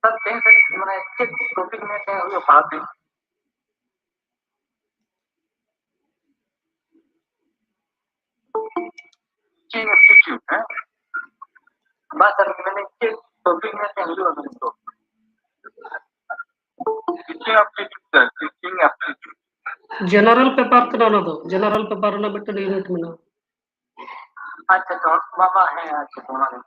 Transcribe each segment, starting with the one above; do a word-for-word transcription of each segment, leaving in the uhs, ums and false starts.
ᱥᱟᱨ, ᱛᱮᱦᱮᱧ ᱥᱟᱨ ᱢᱟᱱᱮ ᱪᱮᱫ ᱴᱚᱯᱤᱠ ᱱᱤᱭᱮ ᱛᱮᱦᱮᱧ ᱦᱩᱭᱩᱜᱼᱟ ᱯᱟᱲᱦᱟᱣ ᱛᱮ? ᱪᱮᱫ ᱤᱱᱥᱴᱤᱴᱤᱭᱩᱴ, ᱦᱮᱸ? ᱵᱟᱝ ᱥᱟᱨ, ᱢᱟᱱᱮ ᱪᱮᱫ ᱴᱚᱯᱤᱠ ᱱᱤᱭᱮ ᱛᱮᱦᱮᱧ ᱦᱩᱭᱩᱜᱼᱟ ᱢᱮᱱᱛᱮ? ᱴᱤᱪᱤᱝ ᱟᱯᱴᱤᱴᱤᱭᱩᱰ ᱥᱟᱨ, ᱴᱤᱪᱤᱝ ᱟᱯᱴᱤᱴᱤᱭᱩᱰ᱾ ᱡᱮᱱᱟᱨᱮᱞ ᱯᱮᱯᱟᱨ ᱠᱟᱱᱟ ᱚᱱᱟ ᱫᱚ, ᱡᱮᱱᱟᱨᱮᱞ ᱯᱮᱯᱟᱨ ᱨᱮᱱᱟᱜ ᱢᱤᱫᱴᱮᱱ ᱤᱭᱩᱱᱤᱴ ᱢᱮᱱᱟᱜᱼᱟ᱾ ᱟᱪᱪᱷᱟ, ᱟᱪᱪᱷᱟ, ᱵᱟᱵᱟ, ᱦᱮᱸ, ᱟᱪᱪᱷᱟ, ᱚᱱᱟ ᱜᱮ᱾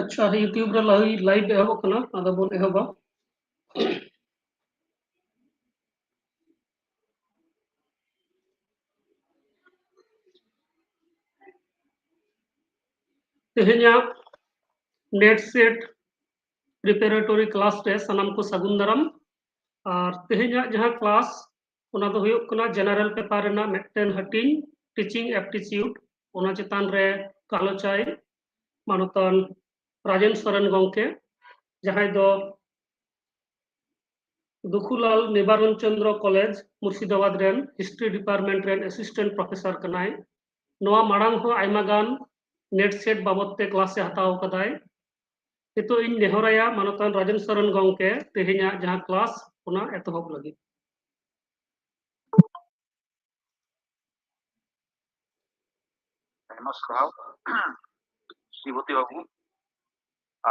ᱟᱪᱪᱷᱟ, YouTube ᱨᱮ ᱞᱟᱭᱤ-, ᱞᱟᱭᱤᱵᱷ ᱮᱦᱚᱵᱚᱜ ᱠᱟᱱᱟ, ᱟᱫᱚ ᱵᱚᱱ ᱮᱦᱚᱵᱟ᱾ ᱛᱮᱦᱮᱧᱟᱜ ᱱᱮᱴ ᱥᱮᱴ ᱯᱨᱤᱯᱟᱨᱮᱴᱚᱨᱤ ᱠᱞᱟᱥ ᱨᱮ ᱥᱟᱱᱟᱢ ᱠᱚ ᱥᱟᱹᱜᱩᱱ ᱫᱟᱨᱟᱢ᱾ ᱟᱨ ᱛᱮᱦᱮᱧᱟᱜ ᱡᱟᱦᱟᱸ ᱠᱞᱟᱥ, ᱚᱱᱟ ᱫᱚ ᱦᱩᱭᱩᱜ ᱠᱟᱱᱟ ᱡᱮᱱᱟᱨᱮᱞ ᱯᱮᱯᱟᱨ ᱨᱮᱱᱟᱜ ᱢᱤᱫᱴᱮᱱ ᱦᱟᱹᱴᱤᱧ, ᱴᱤᱪᱤᱝ ᱮᱯᱴᱤᱪᱤᱭᱩᱰ᱾ ᱚᱱᱟ ᱪᱮᱛᱟᱱ ᱨᱮ ᱜᱟᱞᱚᱪᱟᱭ ᱢᱟᱱᱚᱛᱟᱱ ᱨᱟᱡᱮᱱ ᱥᱚᱨᱮᱱ ᱜᱚᱢᱠᱮ, ᱡᱟᱦᱟᱸᱭ ᱫᱚ ᱫᱩᱠᱷᱩᱞᱟᱞ ᱱᱤᱵᱟᱨᱚᱱ ᱪᱚᱸᱫᱽᱨᱚ ᱠᱚᱞᱮᱡᱽ ᱢᱩᱨᱥᱤᱫᱟᱵᱟᱫᱽ ᱨᱮᱱ ᱦᱤᱥᱴᱨᱤ ᱰᱤᱯᱟᱨᱴᱢᱮᱱᱴ ᱨᱮᱱ ᱮᱥᱤᱥᱴᱮᱱᱴ ᱯᱨᱚᱯᱷᱮᱥᱚᱨ ᱠᱟᱱᱟᱭ᱾ ᱱᱚᱣᱟ ᱢᱟᱲᱟᱝ ᱦᱚᱸ ᱟᱭᱢᱟ ᱜᱟᱱ ᱱᱮᱴ ᱥᱮᱴ ᱵᱟᱵᱚᱛ ᱛᱮ ᱠᱞᱟᱥ ᱮ ᱦᱟᱛᱟᱣ ᱟᱠᱟᱫᱟᱭ᱾ ᱱᱤᱛᱚᱜ ᱤᱧ ᱱᱮᱦᱚᱨᱟᱭᱟ ᱢᱟᱱᱚᱛᱟᱱ ᱨᱟᱡᱮᱱ ᱥᱚᱨᱮᱱ ᱜᱚᱢᱠᱮ ᱛᱮᱦᱮᱧᱟᱜ ᱡᱟᱦᱟᱸ ᱠᱞᱟᱥ, ᱚᱱᱟ ᱮᱛᱚᱦᱚᱵ ᱞᱟᱹᱜᱤᱫ᱾ ᱟᱭᱢᱟ ᱥᱟᱨᱦᱟᱣ ᱥᱨᱤᱯᱚᱛᱤ ᱵᱟᱹᱵᱩ,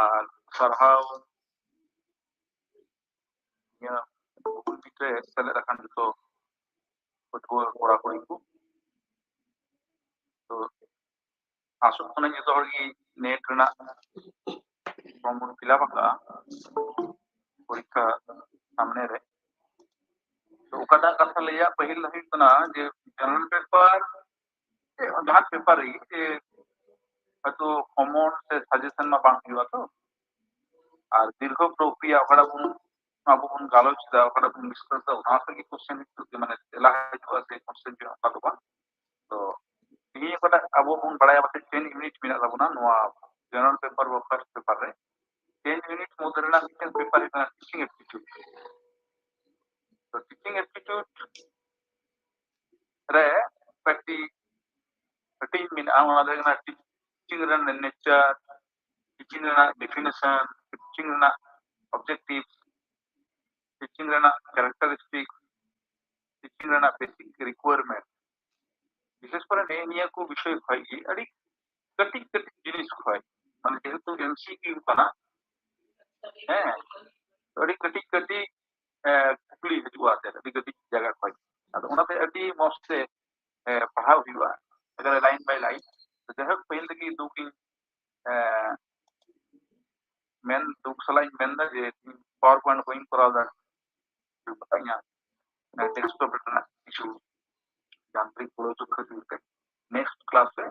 ᱟᱨ ᱥᱟᱨᱦᱟᱣ ᱱᱤᱭᱟᱹ Google Meet ᱨᱮ ᱥᱮᱞᱮᱫ ᱟᱠᱟᱱ ᱡᱚᱛᱚ ᱯᱟᱹᱴᱷᱩᱣᱟᱹ ᱠᱚᱲᱟ ᱠᱩᱲᱤ ᱠᱚ᱾ ᱛᱚ, ᱟᱥᱚᱜ ᱠᱟᱹᱱᱟᱹᱧ ᱡᱚᱛᱚ ᱦᱚᱲ ᱜᱮ ᱱᱮᱴ ᱨᱮᱱᱟᱜ ᱯᱷᱚᱨᱢ ᱵᱚᱱ ᱯᱷᱤᱞᱟᱯ ᱟᱠᱟᱫᱼᱟ ᱯᱚᱨᱤᱠᱠᱷᱟ ᱥᱟᱢᱱᱮ ᱨᱮ᱾ ᱛᱚ, ᱚᱠᱟᱴᱟᱜ ᱠᱟᱛᱷᱟ ᱞᱟᱹᱭᱟ, ᱯᱟᱹᱦᱤᱞ ᱫᱚ ᱦᱩᱭᱩᱜ ᱠᱟᱱᱟ ᱡᱮ ᱡᱮᱱᱟᱨᱮᱞ ᱯᱮᱯᱟᱨ, ᱡᱟᱦᱟᱸ ᱯᱮᱯᱟᱨ ᱨᱮᱜᱮ ᱡᱮ ᱦᱚᱭᱛᱳ ᱠᱚᱢᱚᱱ ᱥᱮ ᱥᱟᱡᱮᱥᱚᱱ ᱢᱟ ᱵᱟᱝ ᱦᱩᱭᱩᱜᱼᱟ᱾ ᱛᱚ, ᱟᱨ ᱫᱤᱨᱜᱷᱚ ᱯᱨᱚᱠᱨᱤᱭᱟ ᱚᱠᱟᱴᱟᱜ ᱵᱚᱱ, ᱟᱵᱚ ᱵᱚᱱ ᱜᱟᱞᱚᱪ ᱮᱫᱟ, ᱚᱠᱟᱴᱟᱜ ᱵᱚᱱ ᱰᱤᱥᱠᱟᱥ ᱮᱫᱟ, ᱚᱱᱟ ᱥᱟᱶ ᱜᱮ ᱠᱚᱥᱪᱮᱱ ᱦᱤᱡᱩᱜ ᱜᱮ, ᱢᱟᱱᱮ ᱛᱮᱞᱟ ᱦᱤᱡᱩᱜᱼᱟ ᱥᱮ ᱠᱚᱥᱪᱮᱱ ᱦᱤᱡᱩᱜᱼᱟ, ᱚᱱᱠᱟ ᱫᱚ ᱵᱟᱝ᱾ ᱛᱚ ᱛᱮᱦᱮᱧ ᱚᱠᱟᱴᱟᱜ ᱟᱵᱚ ᱵᱚᱱ ᱵᱟᱲᱟᱭᱟ ᱵᱟᱥᱮ ᱪᱮᱱ ᱤᱭᱩᱱᱤᱴ ᱢᱮᱱᱟᱜ ᱛᱟᱵᱚᱱᱟ ᱱᱚᱣᱟ ᱡᱮᱱᱟᱨᱟᱞ ᱯᱮᱯᱟᱨ ᱵᱟ ᱯᱷᱟᱨᱥᱴ ᱯᱮᱯᱟᱨ ᱨᱮ, ᱪᱮᱱ ᱤᱭᱩᱱᱤᱴ ᱢᱚᱫᱽᱫᱷᱮ ᱨᱮᱱᱟᱜ ᱢᱤᱫᱴᱮᱱ ᱯᱮᱯᱟᱨ ᱦᱩᱭᱩᱜ ᱠᱟᱱᱟ ᱴᱤᱪᱤᱝ ᱮᱯᱴᱤᱴᱤᱭᱩᱰ᱾ ᱛᱚ ᱴᱤᱪᱤᱝ ᱮᱯᱴᱤᱴᱤᱭᱩᱰ ᱨᱮ ᱠᱟᱹᱴᱤᱡ ᱦᱟᱹᱴᱤᱧ ᱢᱮᱱᱟᱜᱼᱟ, ᱚᱱᱟ ᱫᱚ ᱦᱩᱭᱩᱜ ᱠᱟᱱᱟ ᱴᱤᱪᱤᱝ ᱨᱮᱱᱟᱜ ᱱᱮᱪᱟᱨ, ᱴᱤᱪᱤᱝ ᱨᱮᱱᱟᱜ ᱰᱮᱯᱷᱤᱱᱮᱥᱚᱱ, ᱴᱤᱪᱤᱝ ᱨᱮᱱᱟᱜ ᱚᱵᱡᱮᱠᱴᱤᱵᱷ, ᱴᱤᱪᱤᱝ ᱨᱮᱱᱟᱜ ᱠᱮᱨᱮᱠᱴᱟᱨᱤᱥᱴᱤᱠ, ᱴᱤᱪᱤᱝ ᱨᱮᱱᱟᱜ ᱵᱮᱥᱤᱠ ᱨᱤᱠᱩᱭᱟᱨᱢᱮᱱᱴ, ᱵᱤᱥᱮᱥ ᱠᱚᱨᱮ ᱱᱮᱜᱼᱮ ᱱᱤᱭᱟᱹ ᱠᱚ ᱵᱤᱥᱚᱭ ᱠᱷᱚᱡ ᱜᱮ ᱟᱹᱰᱤ ᱠᱟᱹᱴᱤᱡ ᱠᱟᱹᱴᱤᱡ ᱡᱤᱱᱤᱥ ᱠᱷᱚᱡ, ᱢᱟᱱᱮ ᱡᱮᱦᱮᱛᱩ ᱮᱢᱥᱤᱠᱤᱭᱩ ᱠᱟᱱᱟ, ᱦᱮᱸ, ᱟᱹᱰᱤ ᱠᱟᱹᱴᱤᱡ ᱠᱟᱹᱴᱤᱡ ᱮ, ᱠᱩᱠᱞᱤ ᱦᱤᱡᱩᱜᱼᱟ ᱮᱱᱛᱮᱫ ᱟᱹᱰᱤ ᱠᱟᱹᱴᱤᱡ ᱡᱟᱭᱜᱟ ᱠᱷᱚᱡ᱾ ᱟᱫᱚ ᱚᱱᱟᱛᱮ ᱟᱹᱰᱤ ᱢᱚᱡᱽ ᱛᱮ ᱮ, ᱯᱟᱲᱦᱟᱣ ᱦᱩᱭᱩᱜᱼᱟ, ᱮᱠᱵᱟᱨᱮ ᱞᱟᱭᱤᱱ ᱵᱟᱭ ᱞᱟᱭᱤᱱ᱾ ᱡᱟᱭᱦᱳᱠ, ᱯᱟᱹᱦᱤᱞ ᱨᱮᱜᱮ ᱫᱩᱠ ᱤᱧ ᱮ, ᱢᱮᱱ, ᱫᱩᱠ ᱥᱟᱞᱟᱜ ᱤᱧ ᱢᱮᱱᱫᱟ ᱡᱮ ᱤᱧ PowerPoint ᱵᱟᱹᱧ ᱠᱚᱨᱟᱣ ᱫᱟᱲᱮᱭᱟᱜᱼᱟ, ᱤᱧᱟᱹᱜ ᱰᱮᱥᱠᱴᱚᱯ ᱨᱮᱱᱟᱜ ᱠᱤᱪᱷᱩ ᱡᱟᱱᱛᱨᱤᱠ ᱜᱚᱲᱚ ᱠᱷᱟᱹᱛᱤᱨ ᱛᱮ᱾ ᱱᱮᱠᱥᱴ ᱠᱞᱟᱥ ᱨᱮ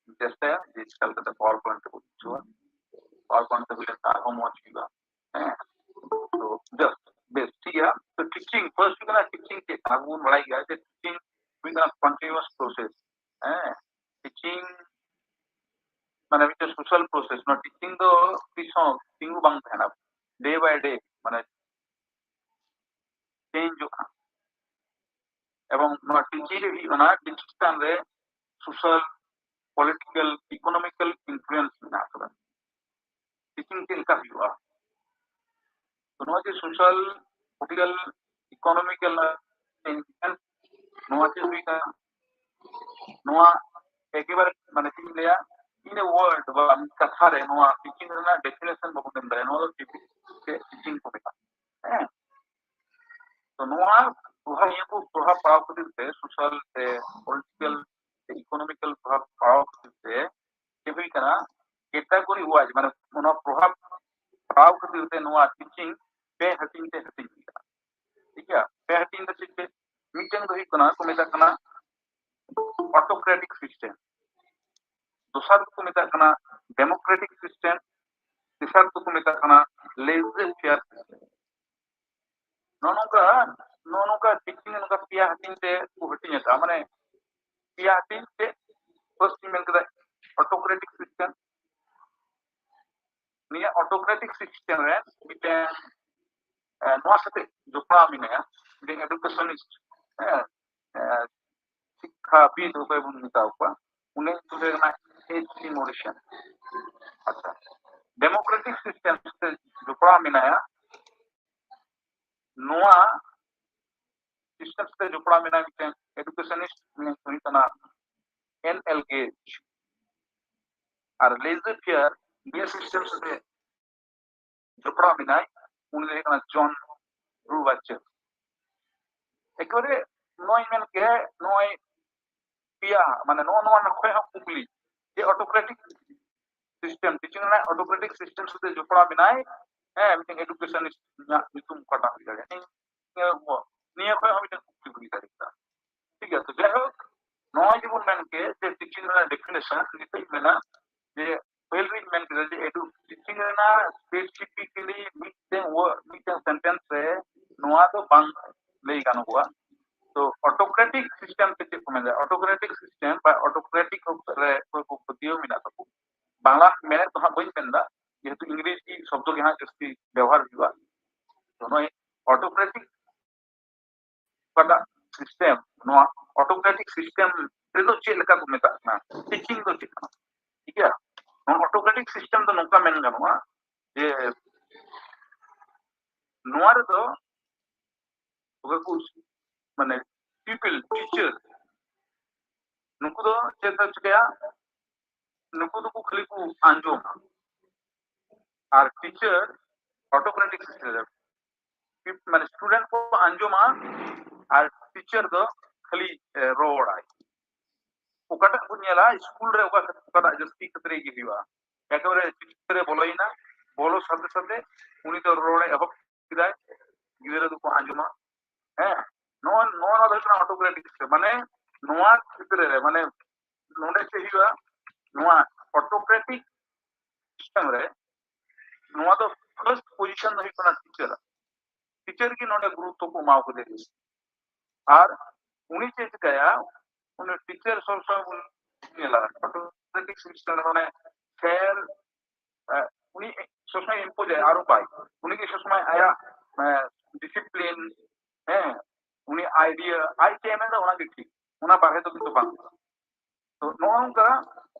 ᱤᱧ ᱪᱮᱥᱴᱟᱭᱟ ᱡᱮ ᱪᱮᱠᱟ ᱞᱮᱠᱟᱛᱮ PowerPoint ᱛᱮᱵᱚᱱ ᱵᱩᱡᱷᱟᱹᱣᱟ, PowerPoint ᱛᱮ ᱦᱩᱭ ᱞᱮᱱᱠᱷᱟᱱ ᱟᱨᱦᱚᱸ ᱢᱚᱡᱽ ᱦᱩᱭᱩᱜᱼᱟ᱾ ᱦᱮᱸ, ᱛᱚ ᱡᱟᱥᱴ ᱵᱮᱥ, ᱴᱷᱤᱠ ᱜᱮᱭᱟ᱾ ᱛᱚ ᱴᱤᱪᱤᱝ ᱯᱷᱟᱨᱥᱴ ᱦᱩᱭᱩᱜ ᱠᱟᱱᱟ, ᱴᱤᱪᱤᱝ ᱪᱮᱫ ᱠᱟᱱᱟ? ᱟᱵᱚ ᱵᱚᱱ ᱵᱟᱲᱟᱭ ᱜᱮᱭᱟ ᱡᱮ ᱴᱤᱪᱤᱝ ᱦᱩᱭᱩᱜ ᱠᱟᱱᱟ ᱠᱚᱱᱴᱤᱱᱤᱭᱩᱣᱟᱥ ᱯᱨᱚᱥᱮᱥ᱾ ᱦᱮᱸ, ᱴᱤᱪᱤᱝ ᱢᱟᱱᱮ ᱢᱤᱫᱴᱮᱱ ᱥᱳᱥᱟᱞ ᱯᱨᱚᱥᱮᱥ᱾ ᱱᱚᱣᱟ ᱴᱤᱪᱤᱝ ᱫᱚ ᱛᱤᱥ ᱦᱚᱸ ᱛᱤᱸᱜᱩ ᱵᱟᱝ ᱛᱟᱦᱮᱱᱟ, ᱰᱮ ᱵᱟᱭ ᱰᱮ ᱢᱟᱱᱮ ᱪᱮᱧᱡᱚᱜᱼᱟ᱾ ᱮᱵᱚᱝ ᱱᱚᱣᱟ ᱴᱤᱪᱤᱝ ᱨᱮ ᱦᱩᱭᱩᱜ ᱠᱟᱱᱟ ᱴᱤᱪᱤᱝ ᱪᱮᱛᱟᱱ ᱨᱮ ᱥᱳᱥᱟᱞ, ᱯᱚᱞᱤᱴᱤᱠᱟᱞ, ᱤᱠᱳᱱᱚᱢᱤᱠᱟᱞ ᱤᱱᱯᱷᱞᱩᱭᱮᱱᱥ ᱢᱮᱱᱟᱜ ᱟᱠᱟᱫᱟ᱾ ᱴᱤᱪᱤᱝ ᱪᱮᱫ ᱞᱮᱠᱟ ᱦᱩᱭᱩᱜᱼᱟ? ᱛᱚ ᱱᱚᱣᱟ ᱡᱮ ᱥᱳᱥᱟᱞ, ᱯᱚᱞᱤᱴᱤᱠᱟᱞ, ᱤᱠᱳᱱᱚᱢᱤᱠᱟᱞ ᱤᱱᱯᱷᱞᱩᱭᱮᱱᱥ, ᱱᱚᱣᱟ ᱪᱮᱫ ᱦᱩᱭ ᱠᱟᱱᱟ? ᱱᱚᱣᱟ ᱮᱠᱮᱵᱟᱨᱮ ᱢᱟᱱᱮ ᱪᱮᱫ ᱤᱧ ᱞᱟᱹᱭᱟ, in a word ᱵᱟ ᱢᱤᱫ ᱠᱟᱛᱷᱟ ᱨᱮ ᱱᱚᱣᱟ ᱴᱤᱪᱤᱝ ᱨᱮᱱᱟᱜ ᱰᱮᱯᱷᱤᱱᱮᱥᱚᱱ ᱵᱟᱵᱚᱱ ᱮᱢ ᱫᱟᱲᱮᱭᱟᱜᱼᱟ᱾ ᱱᱚᱣᱟ ᱫᱚ ᱪᱮᱫ ᱴᱤᱪᱤᱝ ᱠᱚ ᱢᱮᱛᱟᱜᱼᱟ? ᱦᱮᱸ, ᱛᱚ ᱱᱚᱣᱟ ᱯᱨᱚᱵᱷᱟᱵᱽ, ᱱᱤᱭᱟᱹ ᱠᱚ ᱯᱨᱚᱵᱷᱟᱵᱽ ᱯᱟᱲᱟᱣ ᱠᱷᱟᱹᱛᱤᱨ ᱛᱮ, ᱥᱳᱥᱟᱞ ᱥᱮ ᱯᱚᱞᱤᱴᱤᱠᱟᱞ ᱥᱮ ᱤᱠᱳᱱᱚᱢᱤᱠᱟᱞ ᱯᱨᱚᱵᱷᱟᱵᱽ ᱯᱟᱲᱟᱣ ᱠᱷᱟᱹᱛᱤᱨ ᱛᱮ ᱪᱮᱫ ᱦᱩᱭ ᱠᱟᱱᱟ, ᱠᱮᱴᱟᱜᱚᱨᱤ ᱳᱣᱟᱭᱤᱡ, ᱢᱟᱱᱮ ᱚᱱᱟ ᱯᱨᱚᱵᱷᱟᱵᱽ ᱯᱟᱲᱟᱣ ᱠᱷᱟᱹᱛᱤᱨ ᱛᱮ ᱱᱚᱣᱟ ᱴᱤᱪᱤᱝ ᱯᱮ ᱦᱟᱹᱴᱤᱧ ᱛᱮ ᱦᱟᱹᱴᱤᱧ ᱦᱩᱭ ᱠᱟᱱᱟ᱾ ᱴᱷᱤᱠ ᱜᱮᱭᱟ, ᱯᱮ ᱦᱟᱹᱴᱤᱧ ᱫᱚ ᱪᱮᱫ ᱪᱮᱫ? ᱢᱤᱫᱴᱮᱱ ᱫᱚ ᱦᱩᱭᱩᱜ ᱠᱟᱱᱟ ᱠᱚ ᱢᱮᱛᱟᱜ ᱠᱟᱱᱟ ᱚᱴᱳᱠᱨᱮᱴᱤᱠ ᱥᱤᱥᱴᱮᱢ, ᱫᱚᱥᱟᱨ ᱫᱚᱠᱚ ᱢᱮᱛᱟᱜ ᱠᱟᱱᱟ ᱰᱮᱢᱳᱠᱨᱮᱴᱤᱠ ᱥᱤᱥᱴᱮᱢ, ᱛᱮᱥᱟᱨ ᱫᱚᱠᱚ ᱢᱮᱛᱟᱜ ᱠᱟᱱᱟ laissez faire system. ᱱᱚᱜᱼᱚ ᱱᱚᱝᱠᱟ ᱱᱚᱜᱼᱚ ᱱᱚᱝᱠᱟ teaching ᱱᱚᱝᱠᱟ ᱯᱮᱭᱟ ᱦᱟᱹᱴᱤᱧ ᱛᱮ ᱠᱚ ᱦᱟᱹᱴᱤᱧ ᱟᱠᱟᱫᱼᱟ᱾ ᱢᱟᱱᱮ ᱯᱮᱭᱟ ᱦᱟᱹᱴᱤᱧ ᱛᱮ, first ᱤᱧ ᱢᱮᱱ ᱠᱮᱫᱟ autocratic system᱾ ᱱᱤᱭᱟᱹ autocratic system ᱨᱮ ᱢᱤᱫᱴᱮᱱ ᱱᱚᱣᱟ ᱥᱟᱛᱮ ᱡᱚᱯᱲᱟᱣ ᱢᱮᱱᱟᱭᱟ, ᱢᱤᱫᱴᱮᱱ educationist, ᱦᱮᱸ, ᱥᱤᱠᱠᱷᱟᱵᱤᱫ ᱚᱠᱚᱭ ᱵᱚᱱ ᱢᱮᱛᱟ ᱠᱚᱣᱟ, ᱩᱱᱤ ᱧᱩᱛᱩᱢ ᱠᱟᱱᱟ ᱮᱭᱤᱪ ᱥᱤ ᱢᱚᱨᱤᱥᱚᱱ᱾ ᱟᱪᱪᱷᱟ, democratic system ᱥᱟᱛᱮ ᱡᱚᱯᱲᱟᱣ ᱢᱮᱱᱟᱭᱟ, ᱱᱚᱣᱟ system ᱥᱟᱛᱮ ᱡᱚᱯᱲᱟᱣ ᱢᱮᱱᱟᱭᱟ ᱢᱤᱫᱴᱮᱱ educationist, ᱩᱱᱤ ᱦᱩᱭᱩᱜ ᱠᱟᱱᱟ ᱮᱱ ᱮᱞ ᱜᱮᱡᱽ᱾ ᱟᱨ laissez faire ᱱᱤᱭᱟᱹ system ᱥᱟᱛᱮ ᱡᱚᱯᱲᱟᱣ ᱢᱮᱱᱟᱭ, ᱩᱱᱤ ᱫᱚ ᱦᱩᱭᱩᱜ ᱠᱟᱱᱟ ᱡᱚᱱ ᱨᱩᱵᱟᱪᱮᱨ᱾ ᱮᱠᱮᱵᱟᱨᱮ ᱱᱚᱜᱼᱚᱭ ᱢᱮᱱ ᱠᱮᱫ, ᱱᱚᱜᱼᱚᱭ ᱯᱮᱭᱟ, ᱢᱟᱱᱮ ᱱᱚᱜᱼᱚ ᱱᱚᱣᱟ ᱠᱷᱚᱱ ᱦᱚᱸ ᱠᱩᱠᱞᱤ ᱡᱮ autocratic system, teaching ᱨᱮᱱᱟᱜ autocratic system ᱥᱟᱛᱮ ᱡᱚᱯᱲᱟᱣ ᱢᱮᱱᱟᱭ, ᱦᱮᱸ, ᱢᱤᱫᱴᱮᱱ educationist ᱨᱮᱱᱟᱜ ᱧᱩᱛᱩᱢ ᱚᱠᱟᱴᱟᱜ ᱦᱩᱭ ᱫᱟᱲᱮᱭᱟᱜᱼᱟ? ᱱᱤᱭᱟᱹ, ᱱᱤᱭᱟᱹ ᱠᱷᱚᱱ ᱦᱚᱸ ᱢᱤᱫᱴᱮᱱ ᱠᱩᱠᱞᱤ ᱦᱩᱭ ᱫᱟᱲᱮᱭᱟᱜᱼᱟ᱾ ᱴᱷᱤᱠ ᱜᱮᱭᱟ, ᱛᱚ ᱡᱟᱭᱦᱳᱠ, ᱱᱚᱜᱼᱚᱭ ᱡᱮᱵᱚᱱ ᱢᱮᱱ ᱠᱮᱫ ᱡᱮ teaching ᱨᱮᱱᱟᱜ definition, ᱱᱤᱛᱚᱜ ᱤᱧ ᱢᱮᱱᱟ ᱡᱮ ᱯᱟᱹᱦᱤᱞ ᱨᱤᱧ ᱢᱮᱱ ᱠᱮᱫᱟ ᱡᱮ edu-, teaching ᱨᱮᱱᱟᱜ specifically ᱢᱤᱫᱴᱮᱱ word, ᱢᱤᱫᱴᱮᱱ sentence ᱨᱮ ᱱᱚᱣᱟ ᱫᱚ ᱵᱟᱝ ᱞᱟᱹᱭ ᱜᱟᱱᱚᱜᱚᱜᱼᱟ᱾ ᱛᱚ autocratic system ᱛᱮ ᱪᱮᱫ ᱠᱚ ᱢᱮᱱᱫᱟ? Autocratic system ᱵᱟ autocratic ᱨᱮ ᱚᱠᱚᱭ ᱠᱚ ᱯᱟᱹᱛᱭᱟᱹᱣ ᱢᱮᱱᱟᱜ ᱛᱟᱠᱚ, ᱵᱟᱝᱞᱟ ᱢᱮᱱᱮᱫ ᱫᱚ ᱦᱟᱸᱜ ᱵᱟᱹᱧ ᱢᱮᱱᱫᱟ, ᱡᱮᱦᱮᱛᱩ ᱤᱝᱨᱮᱡᱤ ᱥᱚᱵᱫᱚ ᱜᱮ ᱦᱟᱸᱜ ᱡᱟᱹᱥᱛᱤ ᱵᱮᱣᱦᱟᱨ ᱦᱩᱭᱩᱜᱼᱟ᱾ ᱛᱚ ᱱᱚᱜᱼᱚᱭ autocratic ᱚᱠᱟᱴᱟᱜ system, ᱱᱚᱣᱟ autocratic system ᱨᱮᱫᱚ ᱪᱮᱫ ᱞᱮᱠᱟ ᱠᱚ ᱢᱮᱛᱟᱜ ᱠᱟᱱᱟ, teaching ᱫᱚ ᱪᱮᱫ ᱠᱟᱱᱟ? ᱴᱷᱤᱠ ᱜᱮᱭᱟ, ᱱᱚᱣᱟ autocratic system ᱫᱚ ᱱᱚᱝᱠᱟ ᱢᱮᱱ ᱜᱟᱱᱚᱜᱼᱟ ᱡᱮ ᱱᱚᱣᱟ ᱨᱮᱫᱚ ᱚᱠᱚᱭ ᱠᱚ, ᱢᱟᱱᱮ pupil, teacher, ᱱᱩᱠᱩ ᱫᱚ ᱪᱮᱫ ᱠᱚ ᱪᱤᱠᱟᱹᱭᱟ? ᱱᱩᱠᱩ ᱫᱚᱠᱚ ᱠᱷᱟᱹᱞᱤ ᱠᱚ ᱟᱸᱡᱚᱢᱟ᱾ ᱟᱨ teacher autocratic system ᱨᱮ, ᱢᱟᱱᱮ student ᱠᱚ ᱟᱸᱡᱚᱢᱟ ᱟᱨ teacher ᱫᱚ ᱠᱷᱟᱹᱞᱤ, ᱮ, ᱨᱚᱲᱟᱭ᱾ ᱚᱠᱟᱴᱟᱜ ᱠᱚ ᱧᱮᱞᱟ, ᱥᱠᱩᱞ ᱨᱮ ᱚᱠᱟ, ᱚᱠᱟᱴᱟᱜ ᱡᱟᱹᱥᱛᱤ ᱠᱷᱮᱛᱨᱮ ᱜᱮ ᱦᱩᱭᱩᱜᱼᱟ, ᱮᱠᱮᱵᱟᱨᱮ ᱜᱤᱫᱽᱨᱟᱹ ᱵᱚᱞᱚᱭᱮᱱᱟ, ᱵᱚᱞᱚ ᱥᱟᱛᱷᱮ ᱥᱟᱛᱷᱮ ᱩᱱᱤ ᱫᱚ ᱨᱚᱲᱮ ᱮᱦᱚᱵ ᱠᱮᱫᱟᱭ, ᱜᱤᱫᱽᱨᱟᱹ ᱫᱚᱠᱚ ᱟᱸᱡᱚᱢᱟ᱾ ᱦᱮᱸ, ᱱᱚᱣᱟ, ᱱᱚᱣᱟ ᱫᱚ ᱦᱩᱭᱩᱜ ᱠᱟᱱᱟ autocratic system᱾ ᱢᱟᱱᱮ ᱱᱚᱣᱟ ᱠᱷᱮᱛᱨᱮ ᱨᱮ, ᱢᱟᱱᱮ ᱱᱚᱰᱮ ᱪᱮᱫ ᱦᱩᱭᱩᱜᱼᱟ, ᱱᱚᱣᱟ autocratic system ᱨᱮ ᱱᱚᱣᱟ ᱫᱚ first ᱢᱤᱫᱴᱮᱱ ᱫᱚ ᱦᱩᱭᱩᱜ ᱠᱟᱱᱟ ᱴᱤᱪᱟᱨ᱾ ᱴᱤᱪᱟᱨ ᱜᱮ ᱱᱚᱰᱮ ᱜᱩᱨᱩᱛᱛᱚ ᱠᱚ ᱮᱢᱟᱣ ᱠᱟᱫᱮᱭᱟ᱾ ᱟᱨ ᱩᱱᱤ ᱪᱮᱫ ᱪᱤᱠᱟᱹᱭᱟ, ᱩᱱᱤ ᱴᱤᱪᱟᱨ ᱥᱚᱵ ᱥᱚᱢᱚᱭ ᱵᱚᱱ ᱧᱮᱞᱟ, ᱚᱴᱳᱠᱨᱮᱴᱤᱠ ᱥᱤᱥᱴᱮᱢ ᱨᱮ ᱢᱟᱱᱮ ᱯᱷᱮᱭᱟᱨ, ᱩᱱᱤ ᱥᱚᱵ ᱥᱚᱢᱚᱭ ᱤᱢᱯᱳᱡᱟᱭ, ᱟᱨᱚ ᱵᱟᱭ, ᱩᱱᱤ ᱜᱮ ᱥᱚᱵ ᱥᱚᱢᱚᱭ ᱟᱭᱟᱜ ᱰᱤᱥᱤᱯᱞᱤᱱ, ᱦᱮᱸ, ᱩᱱᱤ ᱟᱭᱰᱤᱭᱟ ᱟᱡ ᱪᱮᱫ ᱮ ᱢᱮᱱᱫᱟ ᱚᱱᱟ ᱜᱮ ᱴᱷᱤᱠ, ᱚᱱᱟ ᱵᱟᱨᱦᱮ ᱫᱚ ᱠᱤᱱᱛᱩ ᱵᱟᱝ᱾ ᱛᱚ ᱱᱚᱜᱼᱚ ᱱᱚᱝᱠᱟ᱾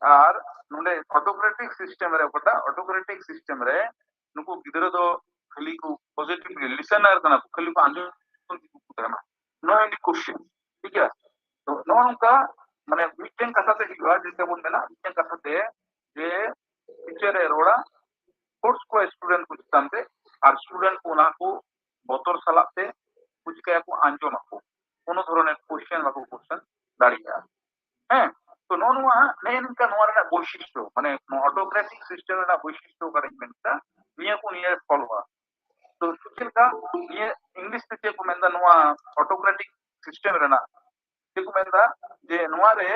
ᱟᱨ ᱱᱚᱰᱮ ᱚᱴᱳᱠᱨᱮᱴᱤᱠ ᱥᱤᱥᱴᱮᱢ ᱨᱮ, ᱚᱠᱟᱴᱟᱜ ᱚᱴᱳᱠᱨᱮᱴᱤᱠ ᱥᱤᱥᱴᱮᱢ ᱨᱮ ᱱᱩᱠᱩ ᱜᱤᱫᱽᱨᱟᱹ ᱫᱚ ᱠᱷᱟᱹᱞᱤ ᱠᱚ ᱯᱚᱡᱤᱴᱤᱵᱷᱞᱤ ᱞᱤᱥᱮᱱᱟᱨ ᱠᱟᱱᱟ ᱠᱚ, ᱠᱷᱟᱹᱞᱤ ᱠᱚ ᱟᱸᱡᱚᱢ ᱠᱚ ᱛᱟᱦᱮᱱᱟ, ᱱᱚ ᱮᱱᱤ ᱠᱳᱥᱪᱮᱱ, ᱴᱷᱤᱠ ᱜᱮᱭᱟ? ᱛᱚ ᱱᱚᱜᱼᱚ ᱱᱚᱝᱠᱟ, ᱢᱟᱱᱮ ᱢᱤᱫᱴᱮᱱ ᱠᱟᱛᱷᱟ ᱛᱮ ᱦᱩᱭᱩᱜᱼᱟ, ᱡᱮᱴᱟ ᱵᱚᱱ ᱢᱮᱱᱟ ᱢᱤᱫᱴᱮᱱ ᱠᱟᱛᱷᱟ ᱛᱮ, ᱡᱮ ᱴᱤᱪᱟᱨ ᱮ ᱨᱚᱲᱟ, ᱯᱷᱳᱨᱥ ᱠᱚᱣᱟ ᱥᱴᱩᱰᱮᱱᱴ ᱠᱚ ᱪᱮᱛᱟᱱ ᱛᱮ, ᱟᱨ ᱥᱴᱩᱰᱮᱱᱴ ᱠᱚ ᱚᱱᱟ ᱠᱚ ᱵᱚᱛᱚᱨ ᱥᱟᱞᱟᱜ ᱛᱮ ᱠᱚ ᱪᱤᱠᱟᱹᱭᱟᱠᱚ, ᱟᱸᱡᱚᱢᱟᱠᱚ, ᱠᱳᱱᱳ ᱫᱷᱚᱨᱚᱱᱮᱨ ᱠᱳᱥᱪᱮᱱ ᱵᱟᱠᱚ ᱠᱳᱥᱪᱮᱱ ᱫᱟᱲᱮᱭᱟᱜᱼᱟ᱾ ᱦᱮᱸ, ᱛᱚ ᱱᱚᱜᱼᱚ ᱱᱚᱣᱟ ᱦᱟᱸᱜ ᱱᱮᱜᱼᱮ ᱱᱤᱝᱠᱟ ᱱᱚᱣᱟ ᱨᱮᱱᱟᱜ ᱵᱳᱭᱥᱤᱥᱴᱚ, ᱢᱟᱱᱮ ᱱᱚᱣᱟ ᱚᱴᱳᱠᱨᱮᱴᱤᱠ ᱥᱤᱥᱴᱮᱢ ᱨᱮᱱᱟᱜ ᱵᱳᱭᱥᱤᱥᱴᱚ ᱚᱠᱟᱨᱮᱧ ᱢᱮᱱ ᱠᱮᱫᱟ, ᱱᱤᱭᱟᱹ ᱠᱚ ᱱᱤᱭᱟᱹ ᱯᱷᱚᱞᱳᱜᱼᱟ᱾ ᱛᱚ ᱪᱮᱫ ᱞᱮᱠᱟ ᱱᱤᱭᱟᱹ ᱤᱝᱞᱤᱥ ᱛᱮ ᱪᱮᱫ ᱠᱚ ᱢᱮᱱᱫᱟ ᱱᱚᱣᱟ ᱚᱴᱳᱠᱨᱮᱴᱤᱠ ᱥᱤᱥᱴᱮᱢ ᱨᱮᱱᱟᱜ, ᱪᱮᱫ ᱠᱚ ᱢᱮᱱᱫᱟ ᱡᱮ ᱱᱚᱣᱟ ᱨᱮ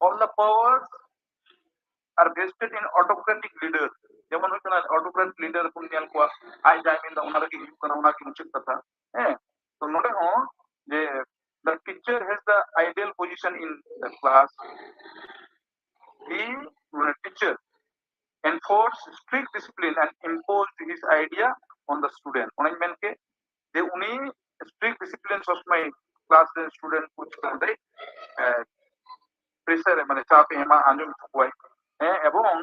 all the powers are vested in autocratic leader᱾ ᱡᱮᱢᱚᱱ ᱦᱩᱭᱩᱜ ᱠᱟᱱᱟ ᱚᱴᱳᱠᱨᱮᱴ ᱞᱤᱰᱟᱨ ᱵᱚᱱ ᱧᱮᱞ ᱠᱚᱣᱟ, ᱟᱡ ᱡᱟᱭ ᱢᱮᱱᱫᱟ ᱚᱱᱟ ᱨᱮᱜᱮ ᱦᱩᱭᱩᱜ ᱠᱟᱱᱟ, ᱚᱱᱟ ᱜᱮ ᱢᱩᱪᱟᱹᱫ ᱠᱟᱛᱷᱟ᱾ ᱦᱮᱸ, ᱛᱚ ᱱᱚᱰᱮ ᱦᱚᱸ ᱡᱮ the teacher has the ideal position in the class. He, ᱢᱟᱱᱮ teacher, enforce strict discipline and impose his idea on the student. ᱚᱱᱟᱧ ᱢᱮᱱ ᱠᱮᱫ ᱡᱮ ᱩᱱᱤ strict discipline ᱥᱚᱵ ᱥᱚᱢᱚᱭ ᱠᱞᱟᱥ ᱨᱮ ᱥᱴᱩᱰᱮᱱᱴ ᱠᱚ ᱪᱮᱛᱟᱱ ᱨᱮ ᱯᱨᱮᱥᱟᱨ ᱮ, ᱢᱟᱱᱮ ᱪᱟᱯ ᱮ ᱮᱢᱟ, ᱟᱸᱡᱚᱢ ᱦᱚᱪᱚ ᱠᱚᱣᱟᱭ᱾ ᱦᱮᱸ, ᱮᱵᱚᱝ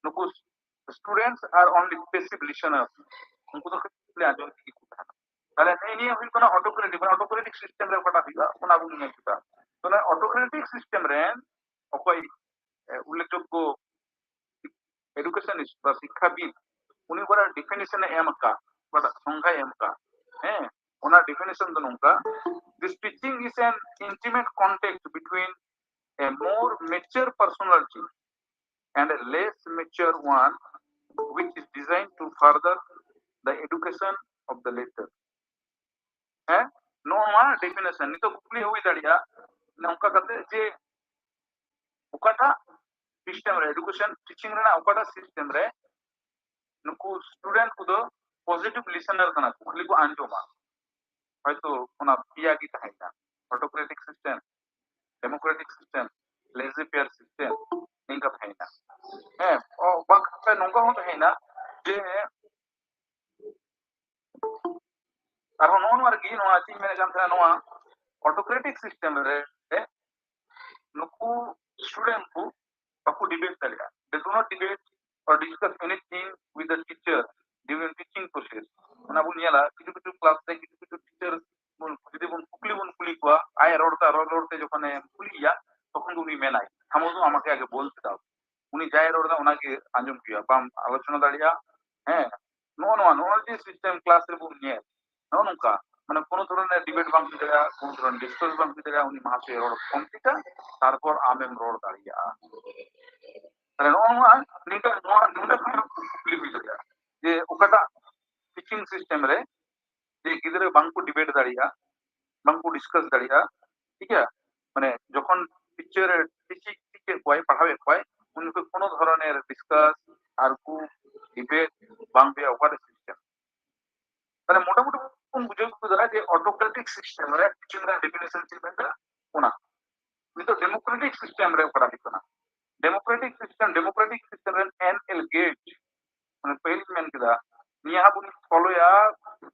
ᱱᱩᱠᱩ students are only passive listeners, ᱩᱱᱠᱩ ᱫᱚ ᱠᱷᱟᱹᱞᱤ ᱟᱸᱡᱚᱢ ᱛᱮᱜᱮ ᱠᱚ ᱛᱟᱦᱮᱱᱟ᱾ ᱛᱟᱦᱞᱮ ᱱᱮᱜᱼᱮ ᱱᱤᱭᱟᱹ ᱦᱩᱭᱩᱜ ᱠᱟᱱᱟ ᱚᱴᱳᱠᱨᱮᱴᱤᱠ, ᱢᱟᱱᱮ ᱚᱴᱳᱠᱨᱮᱴᱤᱠ ᱥᱤᱥᱴᱮᱢ ᱨᱮ ᱚᱠᱟᱴᱟᱜ ᱦᱩᱭᱩᱜᱼᱟ ᱚᱱᱟ ᱵᱚᱱ ᱧᱮᱞ ᱠᱮᱫᱟ᱾ ᱛᱟᱦᱞᱮ ᱚᱴᱳᱠᱨᱮᱴᱤᱠ ᱥᱤᱥᱴᱮᱢ ᱨᱮᱱ ᱚᱠᱚᱭ ᱮ, ᱩᱞᱞᱮᱠᱷᱡᱳᱜᱽᱜᱚ ᱮᱰᱩᱠᱮᱥᱚᱱᱤᱥᱴ ᱵᱟ ᱥᱤᱠᱠᱷᱟᱵᱤᱫ, ᱩᱱᱤ ᱚᱠᱟᱴᱟᱜ ᱰᱤᱯᱷᱤᱱᱮᱥᱚᱱ ᱮ ᱮᱢ ᱟᱠᱟᱫ, ᱚᱠᱟᱴᱟᱜ ᱥᱚᱝᱜᱷᱟᱭ ᱮᱢ ᱟᱠᱟᱫ, ᱦᱮᱸ, ᱚᱱᱟ ᱰᱤᱯᱷᱤᱱᱮᱥᱚᱱ ᱫᱚ ᱱᱚᱝᱠᱟ: this teaching is an intimate contact between a more mature personality and a less mature one, which is designed to further the education of the latter. ᱦᱮᱸ, ᱱᱚᱣᱟ ᱰᱤᱯᱷᱤᱱᱮᱥᱚᱱ ᱱᱤᱛᱚᱜ ᱠᱩᱠᱞᱤ ᱦᱩᱭ ᱫᱟᱲᱮᱭᱟᱜᱼᱟ, ᱱᱚᱝᱠᱟ ᱠᱟᱛᱮ ᱡᱮ ᱚᱠᱟᱴᱟᱜ ᱥᱤᱥᱴᱮᱢ ᱨᱮ, ᱮᱰᱩᱠᱮᱥᱚᱱ ᱴᱤᱪᱤᱝ ᱨᱮᱱᱟᱜ ᱚᱠᱟᱴᱟᱜ ᱥᱤᱥᱴᱮᱢ ᱨᱮ ᱱᱩᱠᱩ student ᱠᱚᱫᱚ positive listener ᱠᱟᱱᱟ ᱠᱚ, ᱠᱷᱟᱹᱞᱤ ᱠᱚ ᱟᱸᱡᱚᱢᱟ᱾ ᱦᱚᱭᱛᱳ ᱚᱱᱟ ᱯᱮᱭᱟ ᱜᱮ ᱛᱟᱦᱮᱸᱭᱮᱱᱟ, autocratic system, democratic system, laissez faire system, ᱱᱤᱝᱠᱟ ᱛᱟᱦᱮᱸᱭᱮᱱᱟ᱾ ᱦᱮᱸ, ᱚ, ᱵᱟᱝᱠᱷᱟᱱ ᱱᱚᱝᱠᱟ ᱦᱚᱸ ᱛᱟᱦᱮᱸᱭᱮᱱᱟ ᱡᱮ ᱟᱨᱦᱚᱸ ᱱᱚᱜᱼᱚ ᱱᱚᱣᱟ ᱨᱮᱜᱮ ᱱᱚᱣᱟ ᱪᱮᱫ ᱤᱧ ᱢᱮᱱᱮᱫ ᱠᱟᱱ ᱛᱟᱦᱮᱱᱟ, ᱱᱚᱣᱟ autocratic system ᱨᱮ ᱱᱩᱠᱩ student ᱠᱚ ᱵᱟᱠᱚ debate ᱫᱟᱲᱮᱭᱟᱜᱼᱟ, they do not debate or discuss anything with the teacher during teaching process. ᱚᱱᱟ ᱵᱚᱱ ᱧᱮᱞᱟ ᱠᱤᱪᱷᱩ ᱠᱤᱪᱷᱩ class ᱨᱮ ᱠᱤᱪᱷᱩ ᱠᱤᱪᱷᱩ teacher ᱵᱚᱱ ᱡᱩᱫᱤ ᱵᱚᱱ ᱠᱩᱠᱞᱤ ᱵᱚᱱ ᱠᱩᱞᱤ ᱠᱚᱣᱟ, ᱟᱡ ᱨᱚᱲ ᱛᱮ ᱨᱚᱲ ᱨᱚᱲ ᱛᱮ ᱡᱚᱠᱷᱚᱱᱮ ᱠᱩᱞᱤᱭᱮᱭᱟ, ᱛᱚᱠᱷᱚᱱ ᱫᱚ ᱩᱱᱤ ᱢᱮᱱᱟᱭ, "ᱦᱟᱢᱚ ᱫᱚ ᱟᱢᱟᱠᱮ ᱟᱜᱮ ᱵᱚᱞ ᱪᱮᱫᱟᱣ", ᱩᱱᱤ ᱡᱟᱭ ᱨᱚᱲ ᱮᱫᱟ ᱚᱱᱟᱜᱮ ᱟᱸᱡᱚᱢ ᱦᱩᱭᱩᱜᱼᱟ, ᱵᱟᱢ ᱟᱞᱳᱪᱚᱱᱟ ᱫᱟᱲᱮᱭᱟᱜᱼᱟ᱾ ᱦᱮᱸ, ᱱᱚᱜᱼᱚ ᱱᱚᱣᱟ, ᱱᱚᱜᱼᱚᱭ ᱡᱮ system class ᱨᱮᱵᱚᱱ ᱧᱮᱞ, ᱱᱚᱜᱼᱚ ᱱᱚᱝᱠᱟ, ᱢᱟᱱᱮ ᱠᱳᱱᱳ ᱫᱷᱚᱨᱚᱱᱮᱨ debate ᱵᱟᱝ ᱦᱩᱭ ᱫᱟᱲᱮᱭᱟᱜᱼᱟ, ᱠᱳᱱᱳ ᱫᱷᱚᱨᱚᱱ discuss ᱵᱟᱝ ᱦᱩᱭ ᱫᱟᱲᱮᱭᱟᱜᱼᱟ, ᱩᱱᱤ ᱢᱟᱦᱟᱥᱚᱭ ᱨᱚᱲ complete ᱟ, ᱛᱟᱨᱯᱚᱨ ᱟᱢᱮᱢ ᱨᱚᱲ ᱫᱟᱲᱮᱭᱟᱜᱼᱟ᱾ ᱛᱟᱦᱞᱮ ᱱᱚᱜᱼᱚ ᱱᱚᱣᱟ ᱱᱤᱝᱠᱟ ᱱᱚᱣᱟ ᱱᱚᱰᱮ ᱠᱷᱚᱱ ᱠᱩᱠᱞᱤ ᱦᱩᱭ ᱫᱟᱲᱮᱭᱟᱜᱼᱟ ᱡᱮ ᱚᱠᱟᱴᱟᱜ teaching system ᱨᱮ ᱡᱮ ᱜᱤᱫᱽᱨᱟᱹ ᱵᱟᱝᱠᱚ debate ᱫᱟᱲᱮᱭᱟᱜᱼᱟ, ᱵᱟᱝᱠᱚ discuss ᱫᱟᱲᱮᱭᱟᱜᱼᱟ, ᱴᱷᱤᱠ ᱜᱮᱭᱟ? ᱢᱟᱱᱮ ᱡᱚᱠᱷᱚᱱ teacher teaching ᱮᱫ ᱠᱚᱣᱟᱭ, ᱯᱟᱲᱦᱟᱣᱮᱫ ᱠᱚᱣᱟᱭ, ᱩᱱ ᱡᱚᱠᱷᱚᱱ ᱠᱳᱱᱳ ᱫᱷᱚᱨᱚᱱᱮᱨ discuss, argue, debate ᱵᱟᱝ ᱦᱩᱭᱩᱜᱼᱟ, ᱚᱠᱟᱨᱮ system? ᱛᱟᱦᱞᱮ ᱢᱚᱴᱟᱢᱩᱴᱤ ᱵᱚᱱ ᱵᱩᱡᱷᱟᱹᱣ ᱠᱮᱫᱟ ᱡᱮ autocratic system ᱨᱮ teaching ᱨᱮᱱᱟᱜ definition ᱪᱮᱫ ᱢᱮᱱᱟᱜᱼᱟ ᱚᱱᱟ᱾ ᱱᱤᱛᱚᱜ democratic system ᱨᱮ ᱚᱠᱟᱴᱟᱜ ᱦᱩᱭᱩᱜ ᱠᱟᱱᱟ, democratic system, democratic system ᱨᱮᱱ N L Gage, ᱢᱟᱱᱮ ᱯᱟᱹᱦᱤᱞ ᱢᱮᱱ ᱠᱮᱫᱟ, ᱱᱤᱭᱟᱹ ᱦᱟᱸᱜ ᱵᱚᱱ ᱯᱷᱚᱞᱳᱭᱟ,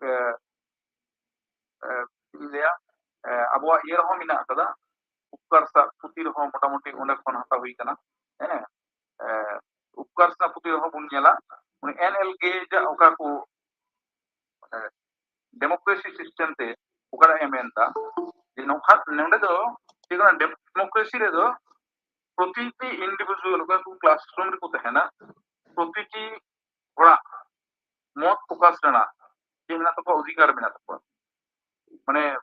ᱮ, ᱮ, ᱪᱮᱫ ᱤᱧ ᱞᱟᱹᱭᱟ, ᱮ, ᱟᱵᱚᱣᱟᱜ ᱤᱭᱟᱹ ᱨᱮᱦᱚᱸ ᱢᱮᱱᱟᱜ ᱠᱟᱫᱟ, ᱩᱯᱠᱟᱨ ᱥᱟᱜ ᱯᱩᱛᱷᱤ ᱨᱮᱦᱚᱸ ᱢᱚᱴᱟᱢᱩᱴᱤ ᱚᱸᱰᱮ ᱠᱷᱚᱱ ᱦᱟᱛᱟᱣ ᱦᱩᱭ ᱠᱟᱱᱟ᱾ ᱦᱮᱸ, ᱮ, ᱩᱯᱠᱟᱨ ᱥᱟᱜ ᱯᱩᱛᱷᱤ ᱨᱮᱦᱚᱸ ᱵᱚᱱ ᱧᱮᱞᱟ, ᱩᱱᱤ N L Gage ᱟᱜ ᱚᱠᱟ ᱠᱚ, ᱮ, democracy system ᱛᱮ ᱚᱠᱟᱴᱟᱜ ᱮ ᱢᱮᱱ ᱮᱫᱟ, ᱡᱮ ᱱᱚᱝᱠᱟ, ᱱᱚᱰᱮ ᱫᱚ ᱪᱮᱫ ᱠᱟᱱᱟ, democracy ᱨᱮᱫᱚ ᱯᱨᱚᱛᱤᱴᱤ individual ᱚᱠᱟ ᱠᱚ classroom ᱨᱮᱠᱚ ᱛᱟᱦᱮᱱᱟ, ᱯᱨᱚᱛᱤᱴᱤ ᱦᱚᱲᱟᱜ ᱢᱚᱛ ᱯᱨᱚᱠᱟᱥ ᱨᱮᱱᱟᱜ ᱪᱮᱫ ᱢᱮᱱᱟᱜ ᱛᱟᱠᱚᱣᱟ, ᱚᱫᱷᱤᱠᱟᱨ ᱢᱮᱱᱟᱜ ᱛᱟᱠᱚᱣᱟ᱾ ᱢᱟᱱᱮ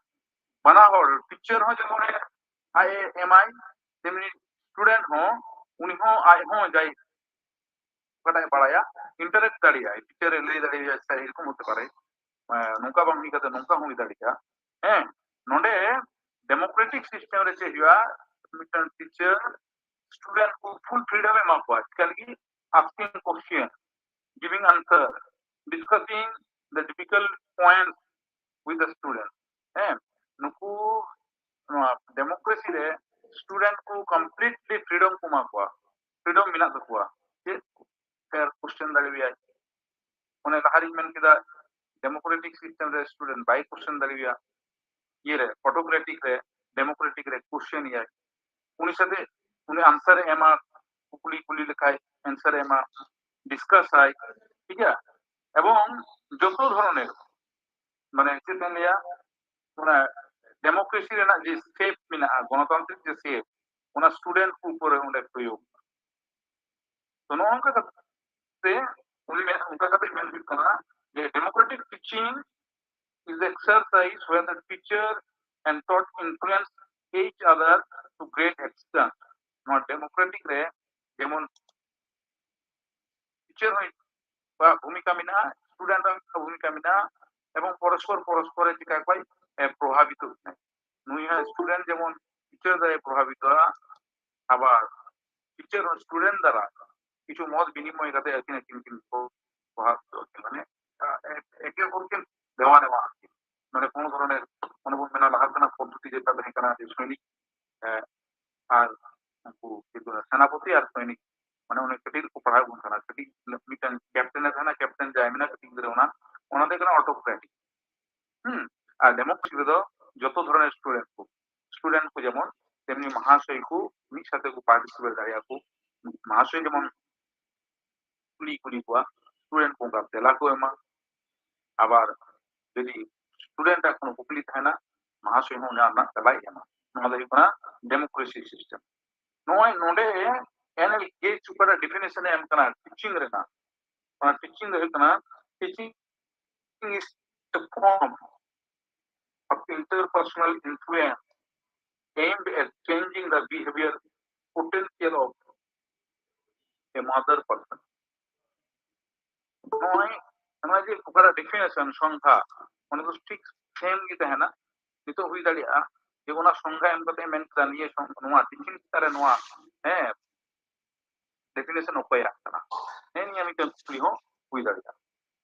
ᱵᱟᱱᱟ ᱦᱚᱲ, teacher ᱦᱚᱸ ᱡᱮᱢᱚᱱ ᱟᱡ ᱮ ᱮᱢᱟᱭ, ᱛᱮᱢᱱᱤ student ᱦᱚᱸ, ᱩᱱᱤ ᱦᱚᱸ ᱟᱡ ᱦᱚᱸ ᱡᱟᱭ ᱚᱠᱟᱴᱟᱜ ᱮ ᱵᱟᱲᱟᱭᱟ, interact ᱫᱟᱲᱮᱭᱟᱜᱼᱟᱭ, teacher ᱮ ᱞᱟᱹᱭ ᱫᱟᱲᱮᱭᱟᱭᱟ, "ᱥᱮ ᱮᱨᱚᱠᱚᱢ ᱦᱚᱛᱮ ᱯᱟᱨᱮ, ᱮᱸ, ᱱᱚᱝᱠᱟ ᱵᱟᱝ ᱦᱩᱭ ᱠᱟᱛᱮ ᱱᱚᱝᱠᱟ ᱦᱚᱸ ᱦᱩᱭ ᱫᱟᱲᱮᱭᱟᱜᱼᱟ᱾" ᱦᱮᱸ, ᱱᱚᱰᱮ democratic system ᱨᱮ ᱪᱮᱫ ᱦᱩᱭᱩᱜᱼᱟ, ᱢᱤᱫᱴᱟᱝ teacher student ᱠᱚ full freedom ᱮ ᱮᱢᱟ ᱠᱚᱣᱟ, ᱪᱤᱠᱟ ᱞᱟᱹᱜᱤᱫ? Asking question, giving answer, discussing the difficult points with the student. ᱦᱮᱸ, ᱱᱩᱠᱩ ᱱᱚᱣᱟ democracy ᱨᱮ student ᱠᱚ completely freedom ᱠᱚ ᱮᱢᱟ ᱠᱚᱣᱟ, freedom ᱢᱮᱱᱟᱜ ᱛᱟᱠᱚᱣᱟ᱾ ᱪᱮᱫ fair question ᱫᱟᱲᱮᱣᱟᱭᱟᱭ᱾ ᱚᱱᱮ ᱞᱟᱦᱟᱨᱤᱧ ᱢᱮᱱ ᱠᱮᱫᱟ, democratic system ᱨᱮ student ᱵᱟᱭ question ᱫᱟᱲᱮᱣᱟᱭᱟ᱾ ᱤᱭᱟᱹ ᱨᱮ, autocratic ᱨᱮ, democratic ᱨᱮ question ᱮᱭᱟᱭ᱾ ᱩᱱᱤ ᱥᱟᱛᱮ ᱩᱱᱤ answer ᱮ ᱮᱢᱟ, ᱠᱩᱠᱞᱤ ᱠᱩᱞᱤ ᱞᱮᱠᱷᱟᱡ answer ᱮ ᱮᱢᱟ, discuss ᱟᱭ, ᱴᱷᱤᱠ ᱜᱮᱭᱟ? ᱮᱵᱚᱝ ᱡᱚᱛᱚ ᱫᱷᱚᱨᱚᱱᱮᱨ, ᱢᱟᱱᱮ ᱪᱮᱫ ᱵᱚᱱ ᱞᱟᱹᱭᱟ, ᱚᱱᱟ democracy ᱨᱮᱱᱟᱜ ᱡᱮ shape ᱢᱮᱱᱟᱜᱼᱟ, ᱜᱚᱱᱚᱛᱟᱱᱛᱨᱤᱠ ᱡᱮ shape, ᱚᱱᱟ student ᱠᱚ ᱩᱯᱚᱨᱮ ᱚᱸᱰᱮ ᱯᱨᱚᱭᱳᱜ᱾ ᱛᱚ ᱱᱚᱜᱼᱚ ᱱᱚᱝᱠᱟ ᱠᱟᱛᱮ ᱩᱱᱤ ᱢᱮᱱ, ᱚᱱᱠᱟ ᱠᱟᱛᱮ ᱢᱮᱱ ᱦᱩᱭᱩᱜ ᱠᱟᱱᱟ ᱡᱮ democratic teaching is exercise where the teacher and taught influence each other to great extent. ᱱᱚᱣᱟ democratic ᱨᱮ ᱡᱮᱢᱚᱱ teacher ᱦᱚᱸ ᱵᱷᱩᱢᱤᱠᱟ ᱢᱮᱱᱟᱜᱼᱟ, student ᱨᱮᱱᱟᱜ ᱵᱷᱩᱢᱤᱠᱟ ᱢᱮᱱᱟᱜᱼᱟ, ᱮᱵᱚᱝ ᱯᱚᱨᱚᱥᱯᱚᱨ ᱯᱚᱨᱚᱥᱯᱚᱨ ᱪᱤᱠᱟ ᱠᱚᱭ ᱯᱨᱚᱵᱷᱟᱵᱤᱛᱚᱜ ᱠᱟᱱᱟ᱾ ᱱᱩᱭ ᱦᱚᱸ student ᱡᱮᱢᱚᱱ teacher ᱫᱚᱭ ᱯᱨᱚᱵᱷᱟᱵᱤᱛᱚᱜᱼᱟ, ᱟᱵᱟᱨ teacher ᱦᱚᱸ student ᱫᱟᱨᱟ ᱠᱤᱪᱷᱩ ᱢᱚᱛ ᱵᱤᱱᱤᱢᱚᱭ ᱠᱟᱛᱮ ᱟᱹᱠᱤᱱ ᱟᱹᱠᱤᱱ ᱠᱤᱱ ᱯᱨᱚᱵᱷᱟᱵᱤᱛᱚᱜ ᱠᱤᱱ, ᱢᱟᱱᱮ ᱮᱠᱮ ᱚᱯᱚᱨ ᱠᱤᱱ ᱫᱮᱣᱟ ᱱᱮᱣᱟ ᱟᱨᱠᱤ᱾ ᱢᱟᱱᱮ ᱠᱳᱱᱳ ᱫᱷᱚᱨᱚᱱᱮᱨ, ᱢᱟᱱᱮ ᱵᱚᱱ ᱢᱮᱱᱟ ᱞᱟᱦᱟ ᱛᱮᱱᱟᱜ ᱯᱚᱫᱽᱫᱷᱚᱛᱤ ᱡᱮᱴᱟ ᱛᱟᱦᱮᱸ ᱠᱟᱱᱟ ᱡᱮ ᱥᱚᱭᱱᱤᱠ ᱟᱨ ᱩᱱᱠᱩ ᱪᱮᱫ ᱠᱚ ᱢᱮᱱᱟ, ᱥᱮᱱᱟᱯᱚᱛᱤ ᱟᱨ ᱥᱚᱭᱱᱤᱠ, ᱢᱟᱱᱮ ᱚᱱᱮ ᱠᱟᱹᱴᱤᱡ ᱨᱮᱠᱚ ᱯᱟᱲᱦᱟᱣ ᱵᱚᱱ ᱠᱟᱱᱟ, ᱠᱟᱹᱴᱤᱡ ᱢᱤᱫᱴᱟᱝ captain ᱮ ᱛᱟᱦᱮᱱᱟ, captain ᱡᱟᱦᱟᱸᱭ ᱢᱮᱱᱟ ᱠᱟᱹᱴᱤᱡ ᱜᱤᱫᱽᱨᱟᱹ ᱚᱱᱟ, ᱚᱱᱟ ᱫᱚ ᱦᱩᱭᱩᱜ ᱠᱟᱱᱟ autocratic᱾ ᱦᱩᱸ, ᱟᱨ democracy ᱨᱮᱫᱚ ᱡᱚᱛᱚ ᱫᱷᱚᱨᱚᱱᱮᱨ student ᱠᱚ, student ᱠᱚ ᱡᱮᱢᱚᱱ ᱛᱮᱢᱱᱤ ᱢᱟᱦᱟᱥᱚᱭ ᱠᱚ ᱢᱤᱫ ᱥᱟᱛᱮ ᱠᱚ participate ᱫᱟᱲᱮᱭᱟᱜᱼᱟ ᱠᱚ᱾ ᱢᱟᱦᱟᱥᱚᱭ ᱡᱮᱢᱚᱱ ᱠᱩᱞᱤ ᱠᱩᱞᱤ ᱠᱚᱣᱟ, student ᱠᱚ ᱚᱱᱠᱟ ᱛᱮᱞᱟ ᱠᱚ ᱮᱢᱟ᱾ ᱟᱵᱟᱨ ᱡᱩᱫᱤ student ᱟᱜ ᱠᱳᱱᱳ ᱠᱩᱠᱞᱤ ᱛᱟᱦᱮᱱᱟ, ᱢᱟᱦᱟᱥᱚᱭ ᱦᱚᱸ ᱚᱱᱟ ᱨᱮᱱᱟᱜ ᱛᱮᱞᱟᱭ ᱮᱢᱟ᱾ ᱱᱚᱣᱟ ᱫᱚ ᱦᱩᱭᱩᱜ ᱠᱟᱱᱟ democracy system᱾ ᱱᱚᱜᱼᱚᱭ ᱱᱚᱰᱮ N L Gates ᱚᱠᱟᱴᱟᱜ definition ᱮ ᱮᱢ ᱠᱟᱱᱟ teaching ᱨᱮᱱᱟᱜ, ᱚᱱᱟ teaching ᱫᱚ ᱦᱩᱭᱩᱜ ᱠᱟᱱᱟ, teaching is the form of interpersonal influence aimed at changing the behavior potential of a mother person. ᱱᱚᱜᱼᱚᱭ ᱱᱚᱜᱼᱚᱭ ᱡᱮ ᱚᱠᱟᱴᱟᱜ definition ᱥᱚᱝᱜᱷᱟ, ᱚᱱᱟ ᱫᱚ ᱴᱷᱤᱠ same ᱜᱮ ᱛᱟᱦᱮᱱᱟ᱾ ᱱᱤᱛᱚᱜ ᱦᱩᱭ ᱫᱟᱲᱮᱭᱟᱜᱼᱟ ᱡᱮ ᱚᱱᱟ ᱥᱚᱝᱜᱷᱟ ᱮᱢ ᱠᱟᱛᱮ ᱢᱮᱱ ᱠᱮᱫᱟ ᱱᱤᱭᱟᱹ ᱥᱚᱝ-, ᱱᱚᱣᱟ teaching ᱪᱮᱛᱟᱱ ᱨᱮ ᱱᱚᱣᱟ, ᱦᱮᱸ, definition ᱚᱠᱚᱭᱟᱜ ᱠᱟᱱᱟ? ᱦᱮᱸ, ᱱᱤᱭᱟᱹ ᱢᱤᱫᱴᱮᱱ ᱠᱩᱠᱞᱤ ᱦᱚᱸ ᱦᱩᱭ ᱫᱟᱲᱮᱭᱟᱜᱼᱟ᱾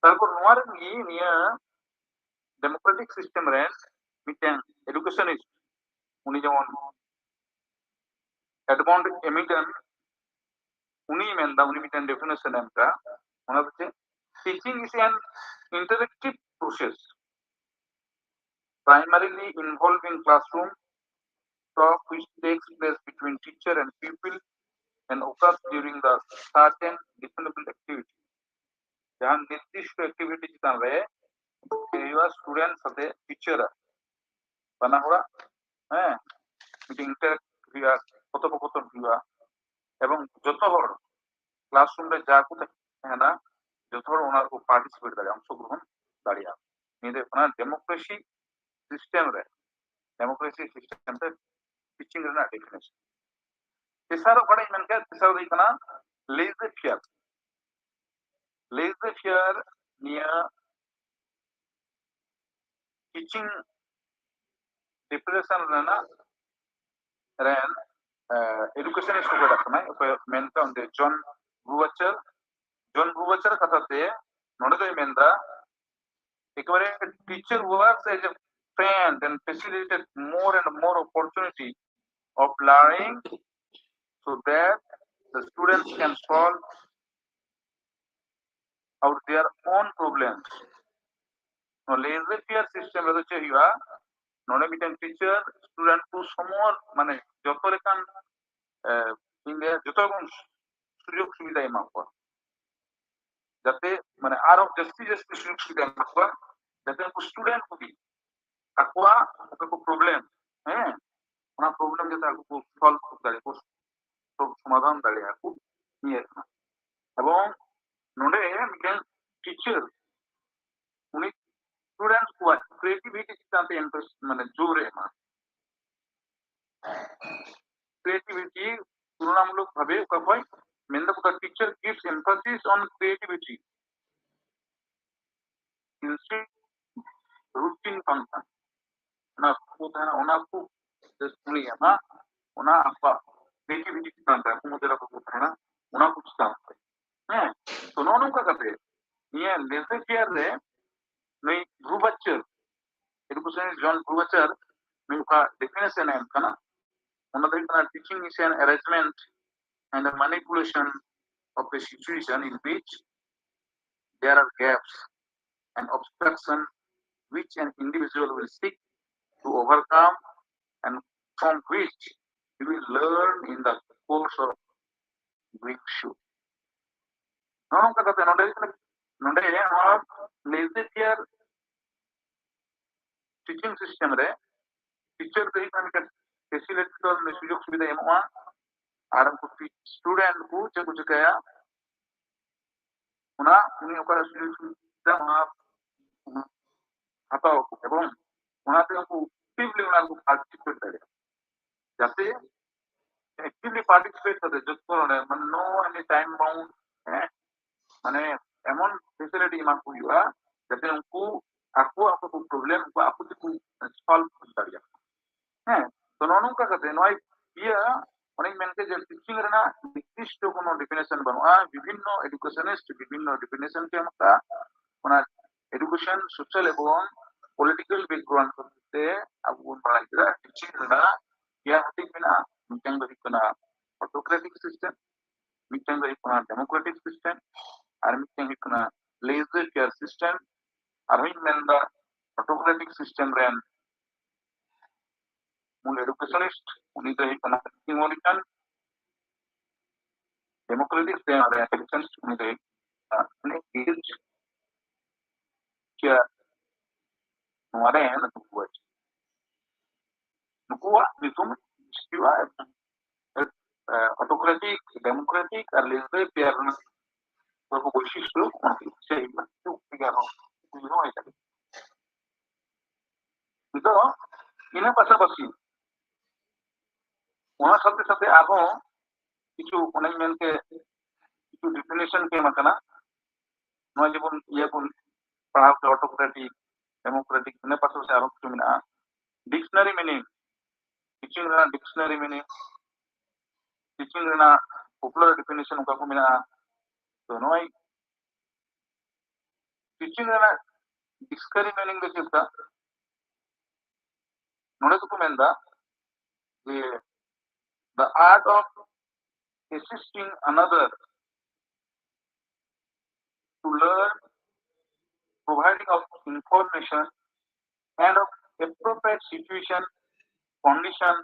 ᱛᱟᱨᱯᱚᱨ ᱱᱚᱣᱟ ᱨᱮᱱ ᱜᱮ ᱱᱤᱭᱟᱹ democratic system ᱨᱮᱱ ᱢᱤᱫᱴᱮᱱ educationist, ᱩᱱᱤ ᱡᱮᱢᱚᱱ Edmund Amidon, ᱩᱱᱤ ᱢᱮᱱᱫᱟ, ᱩᱱᱤ ᱢᱤᱫᱴᱮᱱ definition ᱮᱢ ᱠᱟᱜᱼᱟ, ᱚᱱᱟ ᱫᱚ ᱪᱮᱫ? Teaching is an interactive process primarily involving classroom talk which takes place between teacher and pupil and occurs during the certain definable activity. ᱡᱟᱦᱟᱸ ᱱᱤᱨᱫᱤᱥᱴᱚ activity ᱪᱮᱛᱟᱱ ᱨᱮ ᱪᱮᱫ ᱦᱩᱭᱩᱜᱼᱟ, student ᱥᱟᱛᱮ teacher ᱟᱜ ᱵᱟᱱᱟ ᱦᱚᱲᱟᱜ, ᱦᱮᱸ, ᱢᱤᱫᱴᱤᱝ interact ᱦᱩᱭᱩᱜᱼᱟ, ᱠᱚᱛᱷᱚᱯᱚᱠᱚᱛᱷᱚᱱ ᱦᱩᱭᱩᱜᱼᱟ, ᱮᱵᱚᱝ ᱡᱚᱛᱚ ᱦᱚᱲ classroom ᱨᱮ ᱡᱟ ᱠᱚ ᱛᱟᱦᱮᱱᱟ, ᱡᱚᱛᱚ ᱦᱚᱲ ᱚᱱᱟ ᱨᱮᱠᱚ participate ᱫᱟᱲᱮᱭᱟᱜᱼᱟ, ᱚᱝᱥᱚᱜᱨᱚᱦᱚᱱ ᱫᱟᱲᱮᱭᱟᱜᱼᱟ᱾ ᱱᱤᱭᱟᱹ ᱫᱚ ᱦᱩᱭᱩᱜ ᱠᱟᱱᱟ democracy system ᱨᱮ, democracy system ᱨᱮ teaching ᱨᱮᱱᱟᱜ definition᱾ ᱛᱮᱥᱟᱨ ᱚᱠᱟᱴᱟᱜ ᱤᱧ ᱢᱮᱱ ᱠᱮᱫ, ᱛᱮᱥᱟᱨ ᱫᱚ ᱦᱩᱭᱩᱜ ᱠᱟᱱᱟ laissez-faire᱾ Laissez-faire ᱱᱤᱭᱟᱹ teaching definition ᱨᱮᱱᱟᱜ ᱨᱮᱱ educationist ᱚᱠᱚᱭ ᱠᱟᱱᱟᱭ, ᱚᱠᱚᱭ ᱢᱮᱱ ᱠᱟᱜ ᱚᱸᱰᱮ John Brubaker᱾ John Brubaker ᱠᱟᱛᱷᱟ ᱛᱮ ᱱᱚᱰᱮ ᱫᱚᱭ ᱢᱮᱱᱫᱟ, ᱮᱠᱮᱵᱟᱨᱮ teacher works as a friend and facilitated more and more opportunity of learning so that the students can solve out their own problems. ᱱᱚᱣᱟ laissez-faire system ᱨᱮᱫᱚ ᱪᱮᱫ ᱦᱩᱭᱩᱜᱼᱟ? ᱱᱚᱰᱮ ᱢᱤᱫᱴᱮᱱ teacher student ᱠᱚ ᱥᱚᱢᱚᱨ, ᱢᱟᱱᱮ ᱡᱚᱛᱚ ᱞᱮᱠᱟᱱ, ᱤᱧ ᱞᱟᱹᱭᱟ ᱡᱚᱛᱚ ᱨᱚᱠᱚᱢ ᱥᱩᱡᱳᱜᱽ ᱥᱩᱵᱤᱫᱷᱟᱭ ᱮᱢᱟ ᱠᱚᱣᱟ, ᱡᱟᱛᱮ ᱢᱟᱱᱮ ᱟᱨᱚ ᱡᱟᱹᱥᱛᱤ ᱡᱟᱹᱥᱛᱤ ᱥᱩᱡᱳᱜᱽ ᱥᱩᱵᱤᱫᱷᱟ ᱮᱢᱟ ᱠᱚᱣᱟ, ᱡᱟᱛᱮ ᱩᱱᱠᱩ student ᱠᱚᱜᱮ ᱟᱠᱚᱣᱟᱜ ᱚᱠᱟ ᱠᱚ problem, ᱦᱮᱸ, ᱚᱱᱟ problem ᱡᱟᱛᱮ ᱟᱠᱚ ᱠᱚ solve ᱫᱟᱲᱮᱭᱟᱜᱼᱟ ᱠᱚ, ᱥᱚᱢᱟᱫᱷᱟᱱ ᱫᱟᱲᱮᱭᱟᱜᱼᱟ ᱠᱚ, ᱱᱤᱭᱟᱹ ᱠᱟᱱᱟ᱾ ᱮᱵᱚᱝ ᱱᱚᱰᱮ ᱢᱤᱫᱴᱮᱱ teacher ᱩᱱᱤ student ᱠᱚᱣᱟᱜ creativity ᱪᱮᱛᱟᱱ ᱛᱮ interest, ᱢᱟᱱᱮ ᱡᱳᱨ ᱮ ᱮᱢᱟ᱾ Creativity ᱛᱩᱞᱚᱱᱟᱢᱩᱞᱚᱠ ᱵᱷᱟᱵᱮ ᱚᱠᱟ ᱠᱷᱚᱱ ᱢᱮᱱ ᱫᱟᱠᱚ, the teacher gives emphasis on creativity instead routine function. ᱚᱱᱟ ᱠᱚ ᱛᱟᱦᱮᱱᱟ, ᱚᱱᱟ ᱠᱚ ᱡᱟᱹᱥᱛᱤ ᱮᱢᱟ, ᱚᱱᱟ ᱟᱠᱚᱣᱟᱜ creativity ᱪᱮᱛᱟᱱ ᱨᱮ ᱟᱠᱚ ᱢᱚᱫᱽᱫᱷᱮ ᱨᱮ ᱚᱠᱟ ᱠᱚ ᱛᱟᱦᱮᱱᱟ, ᱚᱱᱟ ᱠᱚ ᱪᱮᱛᱟᱱ ᱨᱮ᱾ ᱦᱮᱸ, ᱱᱤᱭᱟᱹ ᱞᱮᱡᱮ ᱯᱷᱮᱭᱟᱨ ᱨᱮ ᱱᱩᱭ ᱵᱨᱩᱵᱟᱪᱟᱨ, ᱮᱰᱩᱠᱮᱥᱚᱱ ᱡᱚᱱ ᱵᱨᱩᱵᱟᱪᱟᱨ, ᱱᱩᱭ ᱚᱠᱟ ᱰᱮᱯᱷᱤᱱᱮᱥᱚᱱ ᱮ ᱮᱢ ᱠᱟᱱᱟ, ᱚᱱᱟ ᱫᱚ ᱦᱩᱭᱩᱜ ᱠᱟᱱᱟ, "Teaching is an arrangement and a manipulation of a situation in which there are gaps and obstruction which an individual will seek to overcome and from which he will learn in the course of doing so." ᱱᱚᱜᱼᱚ ᱱᱚᱝᱠᱟ ᱠᱟᱛᱮ ᱱᱚᱰᱮ, ᱱᱚᱰᱮ ᱱᱚᱣᱟ ᱞᱮᱡᱮ fair teaching system ᱨᱮ teacher ᱫᱚ ᱦᱩᱭᱩᱜ ᱠᱟᱱᱟ ᱢᱤᱫᱴᱮᱱ ᱯᱷᱮᱥᱤᱞᱤᱴᱮᱴᱚᱨ, ᱥᱩᱡᱳᱜᱽ ᱥᱩᱵᱤᱫᱷᱟ ᱮᱢᱚᱜᱼᱟ, ᱟᱨ ᱩᱱᱠᱩ ᱥᱴᱩᱰᱮᱱᱴ ᱠᱚ ᱪᱮᱫ ᱠᱚ ᱪᱤᱠᱟᱹᱭᱟ, ᱚᱱᱟ ᱩᱱᱤ ᱚᱠᱟᱨᱮ ᱥᱩᱡᱳᱜᱽ ᱥᱩᱵᱤᱫᱷᱟ ᱚᱱᱟ ᱦᱟᱛᱟᱣ ᱟᱠᱚ ᱮᱵᱚᱝ ᱚᱱᱟᱛᱮ ᱩᱱᱠᱩ ᱮᱠᱴᱤᱵᱷᱞᱤ ᱚᱱᱟ ᱨᱮᱠᱚ ᱯᱟᱨᱴᱤᱥᱤᱯᱮᱴ ᱫᱟᱲᱮᱭᱟᱜᱼᱟ, ᱡᱟᱛᱮ ᱮᱠᱴᱤᱵᱷᱞᱤ ᱯᱟᱨᱴᱤᱥᱤᱯᱮᱴ ᱠᱟᱛᱮ ᱡᱚᱛᱚ ᱱᱚᱰᱮ, ᱢᱟᱱᱮ, ᱱᱳ ᱮᱱᱤ ᱴᱟᱭᱤᱢ ᱵᱟᱣᱩᱱᱰ, ᱦᱮᱸ, ᱢᱟᱱᱮ ᱮᱢᱚᱱ ᱯᱷᱮᱥᱤᱞᱤᱴᱤ ᱮᱢᱟ ᱠᱚ ᱦᱩᱭᱩᱜᱼᱟ ᱡᱟᱛᱮ ᱩᱱᱠᱩ ᱟᱠᱚ ᱟᱠᱚ ᱠᱚ ᱯᱨᱚᱵᱞᱮᱢ ᱩᱱᱠᱩ ᱟᱠᱚ ᱛᱮᱠᱚ ᱥᱚᱞᱵᱷ ᱫᱟᱲᱮᱭᱟᱜᱼᱟ᱾ ᱦᱮᱸ, ᱛᱚ ᱱᱚᱜᱼᱚ ᱱᱚᱝᱠᱟ ᱠᱟᱛᱮ ᱱᱚᱜᱼᱚᱭ ᱤᱭᱟᱹ ᱚᱱᱮᱧ ᱢᱮᱱ ᱠᱮᱫ ᱡᱮ ᱴᱤᱪᱤᱝ ᱨᱮᱱᱟᱜ ᱱᱤᱨᱫᱤᱥᱴᱚ ᱠᱳᱱᱳ ᱰᱮᱯᱷᱤᱱᱮᱥᱚᱱ ᱵᱟᱹᱱᱩᱜᱼᱟ, ᱵᱤᱵᱷᱤᱱᱱᱚ ᱮᱰᱩᱠᱮᱥᱚᱱᱤᱥᱴ ᱵᱤᱵᱷᱤᱱᱱᱚ ᱰᱮᱯᱷᱤᱱᱮᱥᱚᱱ ᱠᱚ ᱮᱢ ᱟᱠᱟᱫᱼᱟ᱾ ᱚᱱᱟ ᱮᱰᱩᱠᱮᱥᱚᱱ, ᱥᱳᱥᱟᱞ ᱮᱵᱚᱝ ᱯᱚᱞᱤᱴᱤᱠᱟᱞ ᱵᱮᱠᱜᱨᱟᱣᱩᱱᱰ ᱠᱷᱟᱹᱛᱤᱨ ᱛᱮ ᱟᱵᱚ ᱵᱚᱱ ᱵᱟᱲᱟᱭ ᱠᱮᱫᱟ ᱴᱤᱪᱤᱝ ᱨᱮᱱᱟᱜ ᱯᱮᱭᱟ ᱦᱟᱹᱴᱤᱧ ᱢᱮᱱᱟᱜᱼᱟ᱾ ᱢᱤᱫᱴᱟᱝ ᱫᱚ ᱦᱩᱭᱩᱜ ᱠᱟᱱᱟ ᱚᱴᱳᱠᱨᱮᱴᱤᱠ ᱥᱤᱥᱴᱮᱢ, ᱢᱤᱫᱴᱟᱝ ᱫᱚ ᱦᱩᱭᱩᱜ ᱠᱟᱱᱟ ᱰᱮᱢᱳᱠᱨᱮᱴᱤᱠ ᱥᱤᱥᱴᱮᱢ, ᱟᱨ ᱢᱤᱫᱴᱟᱝ ᱦᱩᱭᱩᱜ ᱠᱟᱱᱟ ᱞᱮᱡᱤᱥᱞᱮᱪᱟᱨ ᱥᱤᱥᱴᱮᱢ᱾ ᱟᱨᱦᱚᱸᱧ ᱢᱮᱱᱫᱟ, ᱚᱴᱳᱠᱨᱮᱴᱤᱠ ᱥᱤᱥᱴᱮᱢ ᱨᱮᱱ ᱢᱩᱞ ᱮᱰᱩᱠᱮᱥᱚᱱᱤᱥᱴ ᱩᱱᱤ ᱫᱚ ᱦᱩᱭᱩᱜ ᱠᱟᱱᱟ ᱢᱚᱨᱤᱥᱚᱱ, ᱰᱮᱢᱳᱠᱨᱮᱴᱤᱠ ᱥᱤᱥᱴᱮᱢ ᱨᱮᱱ ᱮᱰᱩᱠᱮᱥᱚᱱᱤᱥᱴ ᱩᱱᱤ ᱫᱚ ᱦᱩᱭᱩᱜ ᱠᱟᱱᱟ ᱩᱱᱤ ᱪᱮᱭᱟᱨ ᱱᱚᱣᱟ ᱨᱮ ᱱᱩᱠᱩ ᱠᱚ ᱱᱩᱠᱩᱣᱟᱜ ᱧᱩᱛᱩᱢ ᱦᱩᱭᱩᱜᱼᱟ᱾ ᱚᱴᱳᱠᱨᱮᱴᱤᱠ, ᱰᱮᱢᱳᱠᱨᱮᱴᱤᱠ ᱟᱨ ᱞᱮᱡᱤᱥᱞᱮᱪᱟᱨ ᱨᱮᱱᱟᱜ ᱚᱠᱟ ᱠᱚ ᱵᱳᱭᱥᱤᱥᱴᱚ, ᱚᱱᱟ ᱠᱚ ᱥᱮ ᱵᱷᱮᱜᱟᱨ ᱦᱚᱸ ᱠᱩᱞᱤ ᱦᱚᱸ ᱦᱩᱭ ᱫᱟᱲᱮᱭᱟᱜᱼᱟ᱾ ᱱᱤᱛᱚᱜ ᱤᱱᱟᱹ ᱯᱟᱥᱟᱯᱟᱥᱤ ᱚᱱᱟ ᱥᱟᱶᱛᱮ ᱥᱟᱶᱛᱮ ᱟᱨᱦᱚᱸ ᱠᱤᱪᱷᱩ ᱚᱱᱮᱧ ᱢᱮᱱ ᱠᱮᱫ ᱠᱤᱪᱷᱩ ᱰᱮᱯᱷᱤᱱᱮᱥᱚᱱ ᱠᱚ ᱮᱢ ᱟᱠᱟᱱᱟ᱾ ᱱᱚᱣᱟ ᱡᱮᱢᱚᱱ ᱤᱭᱟᱹ ᱵᱚᱱ ᱯᱟᱲᱦᱟᱣ ᱠᱮᱫᱟ, ᱚᱴᱳᱠᱨᱮᱴᱤᱠ, ᱰᱮᱢᱳᱠᱨᱮᱴᱤᱠ, ᱤᱱᱟᱹ ᱯᱟᱥᱟᱯᱟᱥᱤ ᱟᱨᱦᱚᱸ ᱠᱤᱪᱷᱩ ᱢᱮᱱᱟᱜᱼᱟ᱾ ᱰᱤᱠᱥᱱᱟᱨᱤ ᱢᱤᱱᱤᱝ, ᱴᱤᱪᱤᱝ ᱨᱮᱱᱟᱜ ᱰᱤᱠᱥᱱᱟᱨᱤ ᱢᱤᱱᱤᱝ, ᱴᱤᱪᱤᱝ ᱨᱮᱱᱟᱜ ᱯᱚᱯᱩᱞᱟᱨ ᱰᱮᱯᱷᱤᱱᱮᱥᱚᱱ ᱚᱠᱟ ᱠᱚ ᱢᱮᱱᱟᱜᱼᱟ᱾ ᱛᱚ ᱱᱚᱜᱼᱚᱭ ᱴᱤᱪᱤᱝ ᱨᱮᱱᱟᱜ ᱰᱤᱠᱥᱱᱟᱨᱤ ᱢᱤᱱᱤᱝ ᱫᱚ ᱪᱮᱫ ᱞᱮᱠᱟ? ᱱᱚᱰᱮ ᱫᱚᱠᱚ ᱢᱮᱱᱫᱟ ᱡᱮ the art of assisting another to learn, providing of information and of appropriate situation, condition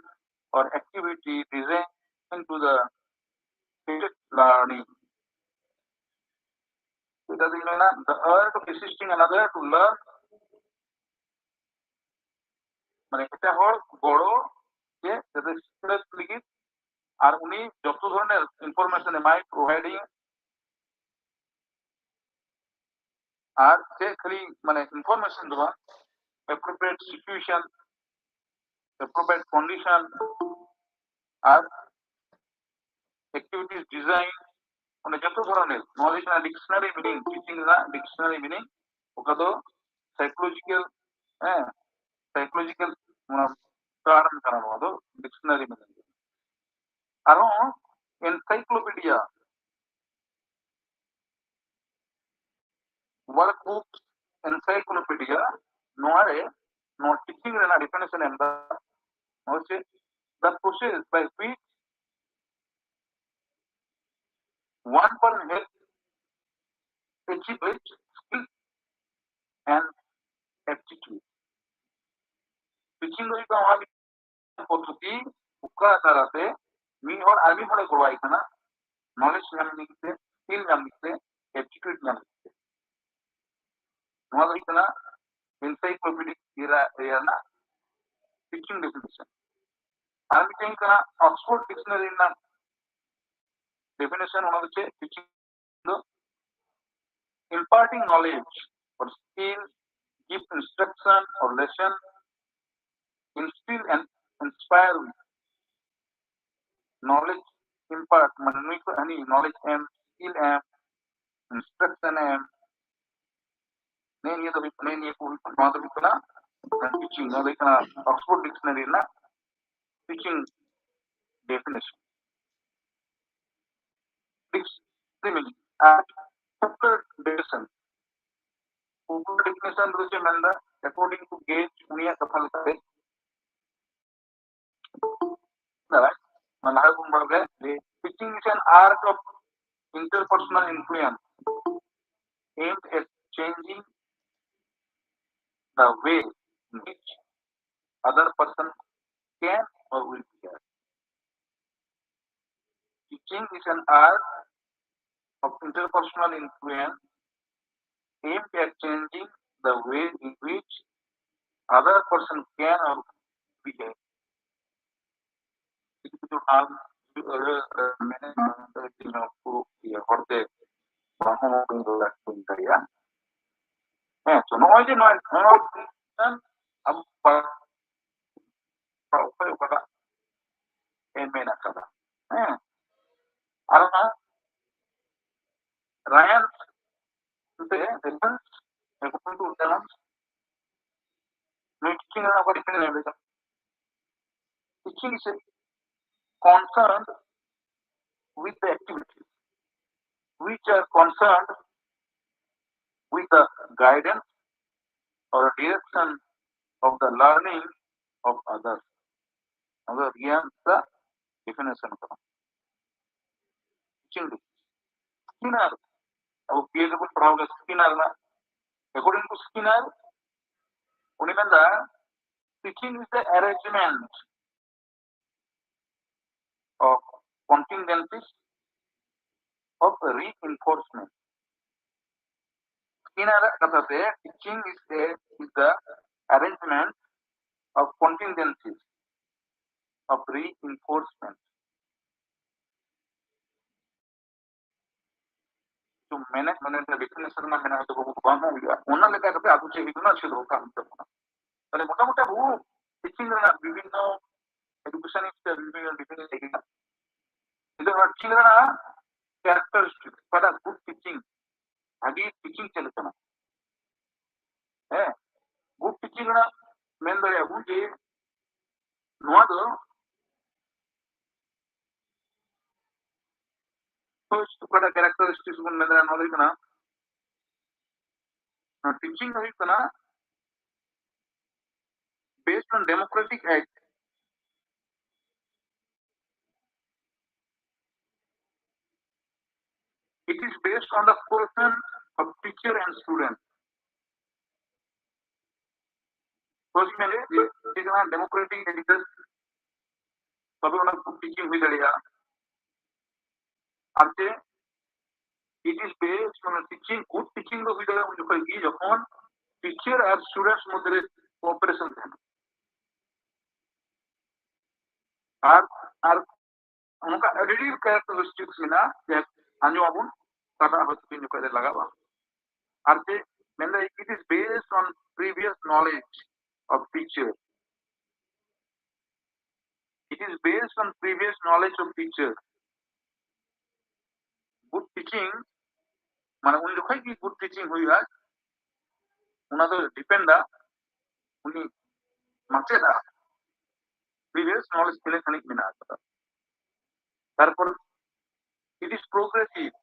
or activity designed to the learning. এটা দিয়ে না, the art of assisting another to learn, মানে এটা হওয়ার বড় যে যাতে স্টুডেন্ট লিখে আর উনি যত ধরনের ইনফরমেশন এমআই প্রোভাইডিং আর যে খালি মানে ইনফরমেশন দেওয়া, অ্যাপ্রোপ্রিয়েট সিচুয়েশন, অ্যাপ্রোপ্রিয়েট কন্ডিশন আর অ্যাক্টিভিটিস ডিজাইন, মানে যত ধরনের নলেজ না ডিকশনারি মিনিং, টিচিং না ডিকশনারি মিনিং, ᱚᱠᱟ ᱫᱚ ᱥᱟᱭᱠᱳᱞᱚᱡᱤᱠᱟᱞ, ᱦᱮᱸ, ᱥᱟᱭᱠᱳᱞᱚᱡᱤᱠᱟᱞ ᱚᱱᱟ ᱴᱟᱨᱢ ᱠᱟᱱᱟ ᱱᱚᱣᱟ ᱫᱚ ᱰᱤᱠᱥᱱᱟᱨᱤ ᱢᱮᱱᱛᱮ᱾ ᱟᱨᱦᱚᱸ ᱮᱱᱥᱟᱭᱠᱞᱳᱯᱤᱰᱤᱭᱟ, ᱣᱟᱨᱠ ᱵᱩᱠ, ᱮᱱᱥᱟᱭᱠᱞᱳᱯᱤᱰᱤᱭᱟ, ᱱᱚᱣᱟ ᱨᱮ ᱱᱚᱣᱟ ᱴᱤᱪᱤᱝ ᱨᱮᱱᱟᱜ ᱰᱤᱯᱷᱤᱱᱮᱥᱚᱱ ᱮᱢ ᱮᱫᱟ᱾ ᱱᱚᱣᱟ ᱪᱮᱫ? The process by which one person has achieved skill and aptitude. Teaching ᱫᱚ ᱦᱩᱭᱩᱜ ᱠᱟᱱᱟ ᱚᱱᱟ ᱯᱚᱫᱽᱫᱷᱚᱛᱤ ᱚᱠᱟ ᱛᱟᱞᱟᱛᱮ ᱢᱤᱫ ᱦᱚᱲ ᱟᱨ ᱢᱤᱫ ᱦᱚᱲᱮ ᱜᱚᱲᱚᱣᱟᱭ ᱠᱟᱱᱟ ᱱᱚᱞᱮᱡᱽ ᱧᱟᱢ ᱞᱟᱹᱜᱤᱫ ᱛᱮ, ᱥᱠᱤᱞ ᱧᱟᱢ ᱞᱟᱹᱜᱤᱫ ᱛᱮ, ᱮᱯᱴᱤᱴᱤᱭᱩᱰ ᱧᱟᱢ ᱞᱟᱹᱜᱤᱫ ᱛᱮ᱾ ᱱᱚᱣᱟ ᱫᱚ ᱦᱩᱭᱩᱜ ᱠᱟᱱᱟ ᱮᱱᱥᱟᱭᱠᱞᱳᱯᱤᱰᱤᱠ ᱮᱨᱟ ᱮᱨᱤᱭᱟ ᱨᱮᱱᱟᱜ ᱴᱤᱪᱤᱝ ᱰᱮᱯᱷᱤᱱᱮᱥᱚᱱ᱾ ᱟᱨ ᱢᱤᱫᱴᱮᱱ ᱦᱩᱭᱩᱜ ᱠᱟᱱᱟ ᱚᱠᱥᱯᱷᱳᱨᱰ ᱰᱤᱠᱥᱱᱟᱨᱤ ᱨᱮᱱᱟᱜ ᱰᱮᱯᱷᱤᱱᱮᱥᱚᱱ, ᱚᱱᱟ ᱫᱚ ᱪᱮᱫ? ᱴᱤᱪᱤᱝ ᱫᱚ imparting knowledge or skill, give instruction or lesson, instill and inspire with knowledge, impart ᱢᱟᱱᱮ ᱱᱩᱭ ᱠᱚ ᱦᱟᱹᱱᱤ ᱱᱚᱞᱮᱡᱽ ᱮᱢ, ᱥᱠᱤᱞ ᱮᱢ, ᱤᱱᱥᱴᱨᱟᱠᱥᱚᱱ ᱮᱢ, ᱱᱮ ᱱᱤᱭᱟᱹ ᱫᱚ ᱦᱩᱭᱩᱜ, ᱱᱮ ᱱᱤᱭᱟᱹ ᱠᱚ ᱦᱩᱭᱩᱜ, ᱱᱚᱣᱟ ᱫᱚ ᱦᱩᱭᱩᱜ ᱠᱟᱱᱟ ᱴᱤᱪᱤᱝ, ᱱᱚᱣᱟ ᱫᱚ ᱦᱩᱭᱩᱜ ᱠᱟᱱᱟ ᱚᱠᱥᱯᱷᱳᱨᱰ ᱰᱤᱠᱥᱱᱟᱨᱤ ᱨᱮᱱᱟᱜ ᱴᱤᱪᱤᱝ ᱰᱮᱯᱷᱤᱱᱮᱥᱚᱱ᱾ ᱰᱤᱠᱥᱱᱟᱨᱤ ᱟᱨ ᱰᱮᱯᱷᱤᱱᱮᱥᱚᱱ ᱫᱚ ᱪᱮᱫ ᱢᱮᱱᱫᱟ? According to Gage, ᱩᱱᱤᱭᱟᱜ ᱠᱟᱛᱷᱟ ᱞᱮᱠᱟᱛᱮ, ᱚᱱᱟ ᱞᱟᱦᱟ ᱵᱚᱱ ᱵᱟᱲᱟᱭ ᱡᱮ teaching is an art of interpersonal influence aimed at changing the way in which other person can or will behave. Teaching is an art of interpersonal influence aimed at changing the way in which other person can or behave. ᱠᱤᱪᱷᱩ ᱠᱤᱪᱷᱩ term ᱢᱮᱱᱮᱫ ᱦᱚᱲᱛᱮ ᱵᱟᱝ ᱦᱚᱸ ᱵᱟᱹᱧ ᱨᱚᱲ ᱫᱟᱲᱮᱭᱟᱜᱼᱟ᱾ ᱦᱮᱸ, ᱛᱚ ᱱᱚᱜᱼᱚᱭ ᱡᱮ ᱱᱚᱣᱟ ᱟᱵᱚ ᱚᱠᱚᱭ ᱚᱠᱟᱴᱟᱜ ᱮ ᱢᱮᱱ ᱟᱠᱟᱫᱟ᱾ ᱦᱮᱸ, ᱟᱨ ᱚᱱᱟ ᱨᱟᱭᱟᱱ ᱛᱮ ᱨᱮᱯᱷᱟᱨᱮᱱᱥ ᱮᱠᱩᱱᱴᱩ ᱨᱮᱯᱷᱟᱨᱮᱱᱥ ᱱᱩᱭ ᱴᱤᱪᱤᱝ ᱨᱮᱱᱟᱜ ᱚᱠᱟ ᱰᱤᱯᱮᱱᱰ ᱞᱮᱠᱟ ᱴᱤᱪᱤᱝ ᱥᱮ concerned with the activities which are concerned with the guidance or direction of the learning of others. ᱚᱱᱟ ᱫᱚ ᱨᱤᱭᱟᱱ ᱨᱮᱱᱟᱜ ᱰᱤᱯᱷᱤᱱᱮᱥᱚᱱ ᱠᱟᱱᱟ᱾ ᱴᱤᱪᱤᱝ ᱫᱚ ᱥᱠᱤᱱᱟᱨ, ᱟᱵᱚ ᱵᱤᱭᱮ ᱨᱮᱵᱚᱱ ᱯᱟᱲᱦᱟᱣ ᱠᱟᱫᱟ ᱥᱠᱤᱱᱟᱨ ᱨᱮᱱᱟᱜ, according to Skinner, ᱩᱱᱤ ᱢᱮᱱᱫᱟ, teaching is the arrangement of contingencies of reinforcement. ᱥᱠᱤᱱᱟᱨ ᱟᱜ ᱠᱟᱛᱷᱟ ᱛᱮ, teaching is a, is the arrangement of contingencies of reinforcement. ᱢᱮᱱᱮᱫ ᱢᱮᱱᱮᱫ ᱰᱤᱯᱷᱤᱱᱮᱥᱚᱱ ᱨᱮᱱᱟᱜ ᱢᱮᱱᱟᱜ ᱫᱚ ᱵᱟᱹᱵᱩ ᱵᱟᱝ ᱦᱚᱸ ᱦᱩᱭᱩᱜᱼᱟ, ᱚᱱᱟ ᱞᱮᱠᱟ ᱠᱟᱛᱮ ᱟᱵᱚ ᱪᱮᱫ ᱦᱩᱭᱩᱜ ᱠᱟᱱᱟ ᱪᱮᱫ ᱫᱚᱨᱠᱟᱨ ᱦᱩᱭᱩᱜ ᱛᱟᱵᱚᱱᱟ᱾ ᱛᱟᱦᱞᱮ ᱢᱚᱴᱟᱢᱩᱴᱤ ᱟᱵᱚ ᱴᱤᱪᱤᱝ ᱨᱮᱱᱟᱜ ᱵᱤᱵᱷᱤᱱᱱᱚ ᱮᱰᱩᱠᱮᱥᱚᱱᱤᱥᱴ ᱵᱤᱵᱷᱤᱱᱱᱚ ᱰᱤᱯᱷᱤᱱᱮᱥᱚᱱ ᱮᱨᱤᱭᱟ, ᱱᱤᱛᱚᱜ ᱱᱚᱣᱟ ᱴᱤᱪᱤᱝ ᱨᱮᱱᱟᱜ ᱠᱮᱨᱮᱠᱴᱟᱨᱤᱥᱴᱤᱠ, ᱚᱠᱟᱴᱟᱜ ᱜᱩᱰ ᱴᱤᱪᱤᱝ, ᱵᱷᱟᱹᱜᱤ ᱴᱤᱪᱤᱝ ᱪᱮᱫ ᱞᱮᱠᱟᱱᱟ? ᱦᱮᱸ, ᱜᱩᱰ ᱴᱤᱪᱤᱝ ᱨᱮᱱᱟᱜ ᱢᱮᱱ ᱫᱟᱲᱮᱭᱟᱜᱼᱟ ᱵᱚᱱ ᱡᱮ ᱱᱚᱣᱟ ᱫᱚ ᱚᱠᱟᱴᱟᱜ ᱠᱮᱨᱮᱠᱴᱟᱨᱤᱥᱴᱤᱠ ᱵᱚᱱ ᱢᱮᱱ ᱫᱟᱲᱮᱭᱟᱜᱼᱟ, ᱱᱚᱣᱟ ᱫᱚ ᱦᱩᱭᱩᱜ ᱠᱟᱱᱟ ᱱᱚᱣᱟ ᱴᱤᱪᱤᱝ ᱫᱚ ᱦᱩᱭᱩᱜ ᱠᱟᱱᱟ based on democratic act. It is based on the cooperation of teacher and student. ᱛᱚ ᱤᱧ ᱢᱮᱱᱮᱫ ᱡᱮ ᱡᱟᱦᱟᱸ democratic act, ᱛᱚᱵᱮ ᱚᱱᱟ ᱴᱤᱪᱤᱝ ᱦᱩᱭ ᱫᱟᱲᱮᱭᱟᱜᱼᱟ᱾ ᱟᱨ ᱪᱮᱫ it is based, ᱢᱟᱱᱮ ᱴᱤᱪᱤᱝ, ᱜᱩᱰ ᱴᱤᱪᱤᱝ ᱫᱚ ᱦᱩᱭ ᱫᱟᱲᱮᱭᱟᱜᱼᱟ ᱩᱱ ᱡᱚᱠᱷᱚᱱ ᱜᱮ ᱡᱚᱠᱷᱚᱱ ᱴᱤᱪᱟᱨ ᱟᱨ ᱥᱴᱩᱰᱮᱱᱴᱥ ᱢᱚᱫᱽᱫᱷᱮ ᱨᱮ ᱠᱳᱚᱯᱟᱨᱮᱥᱚᱱ ᱛᱟᱦᱮᱱᱟ᱾ ᱟᱨ ᱟᱨ ᱚᱱᱠᱟ ᱟᱹᱰᱤ ᱰᱷᱮᱨ ᱠᱮᱨᱮᱠᱴᱟᱨᱤᱥᱴᱤᱠᱥ ᱢᱮᱱᱟᱜᱼᱟ, ᱡᱮ ᱟᱸᱡᱚᱢ ᱟᱵᱚᱱ ᱚᱠᱟᱴᱟᱜ ᱦᱚᱭᱛᱳ ᱛᱤᱱ ᱡᱚᱠᱷᱚᱱ ᱨᱮ ᱞᱟᱜᱟᱜᱼᱟ᱾ ᱟᱨ ᱪᱮᱫ ᱢᱮᱱᱫᱟ, it is based on previous knowledge of teacher. It is based on previous knowledge of teacher. Good teaching, ᱢᱟᱱᱮ ᱩᱱ ᱡᱚᱠᱷᱚᱱ ᱜᱮ ᱜᱩᱰ ᱴᱤᱪᱤᱝ ᱦᱩᱭᱩᱜᱼᱟ, ᱚᱱᱟ ᱫᱚ ᱰᱤᱯᱮᱱᱰᱟ ᱩᱱᱤ ᱢᱟᱪᱮᱫᱟᱜ ᱯᱨᱤᱵᱷᱤᱭᱟᱥ ᱱᱚᱞᱮᱡᱽ ᱛᱤᱱᱟᱹᱜ ᱜᱟᱱᱤᱡ ᱢᱮᱱᱟᱜ ᱟᱠᱟᱫᱟ᱾ ᱛᱟᱨᱯᱚᱨ it is progressive.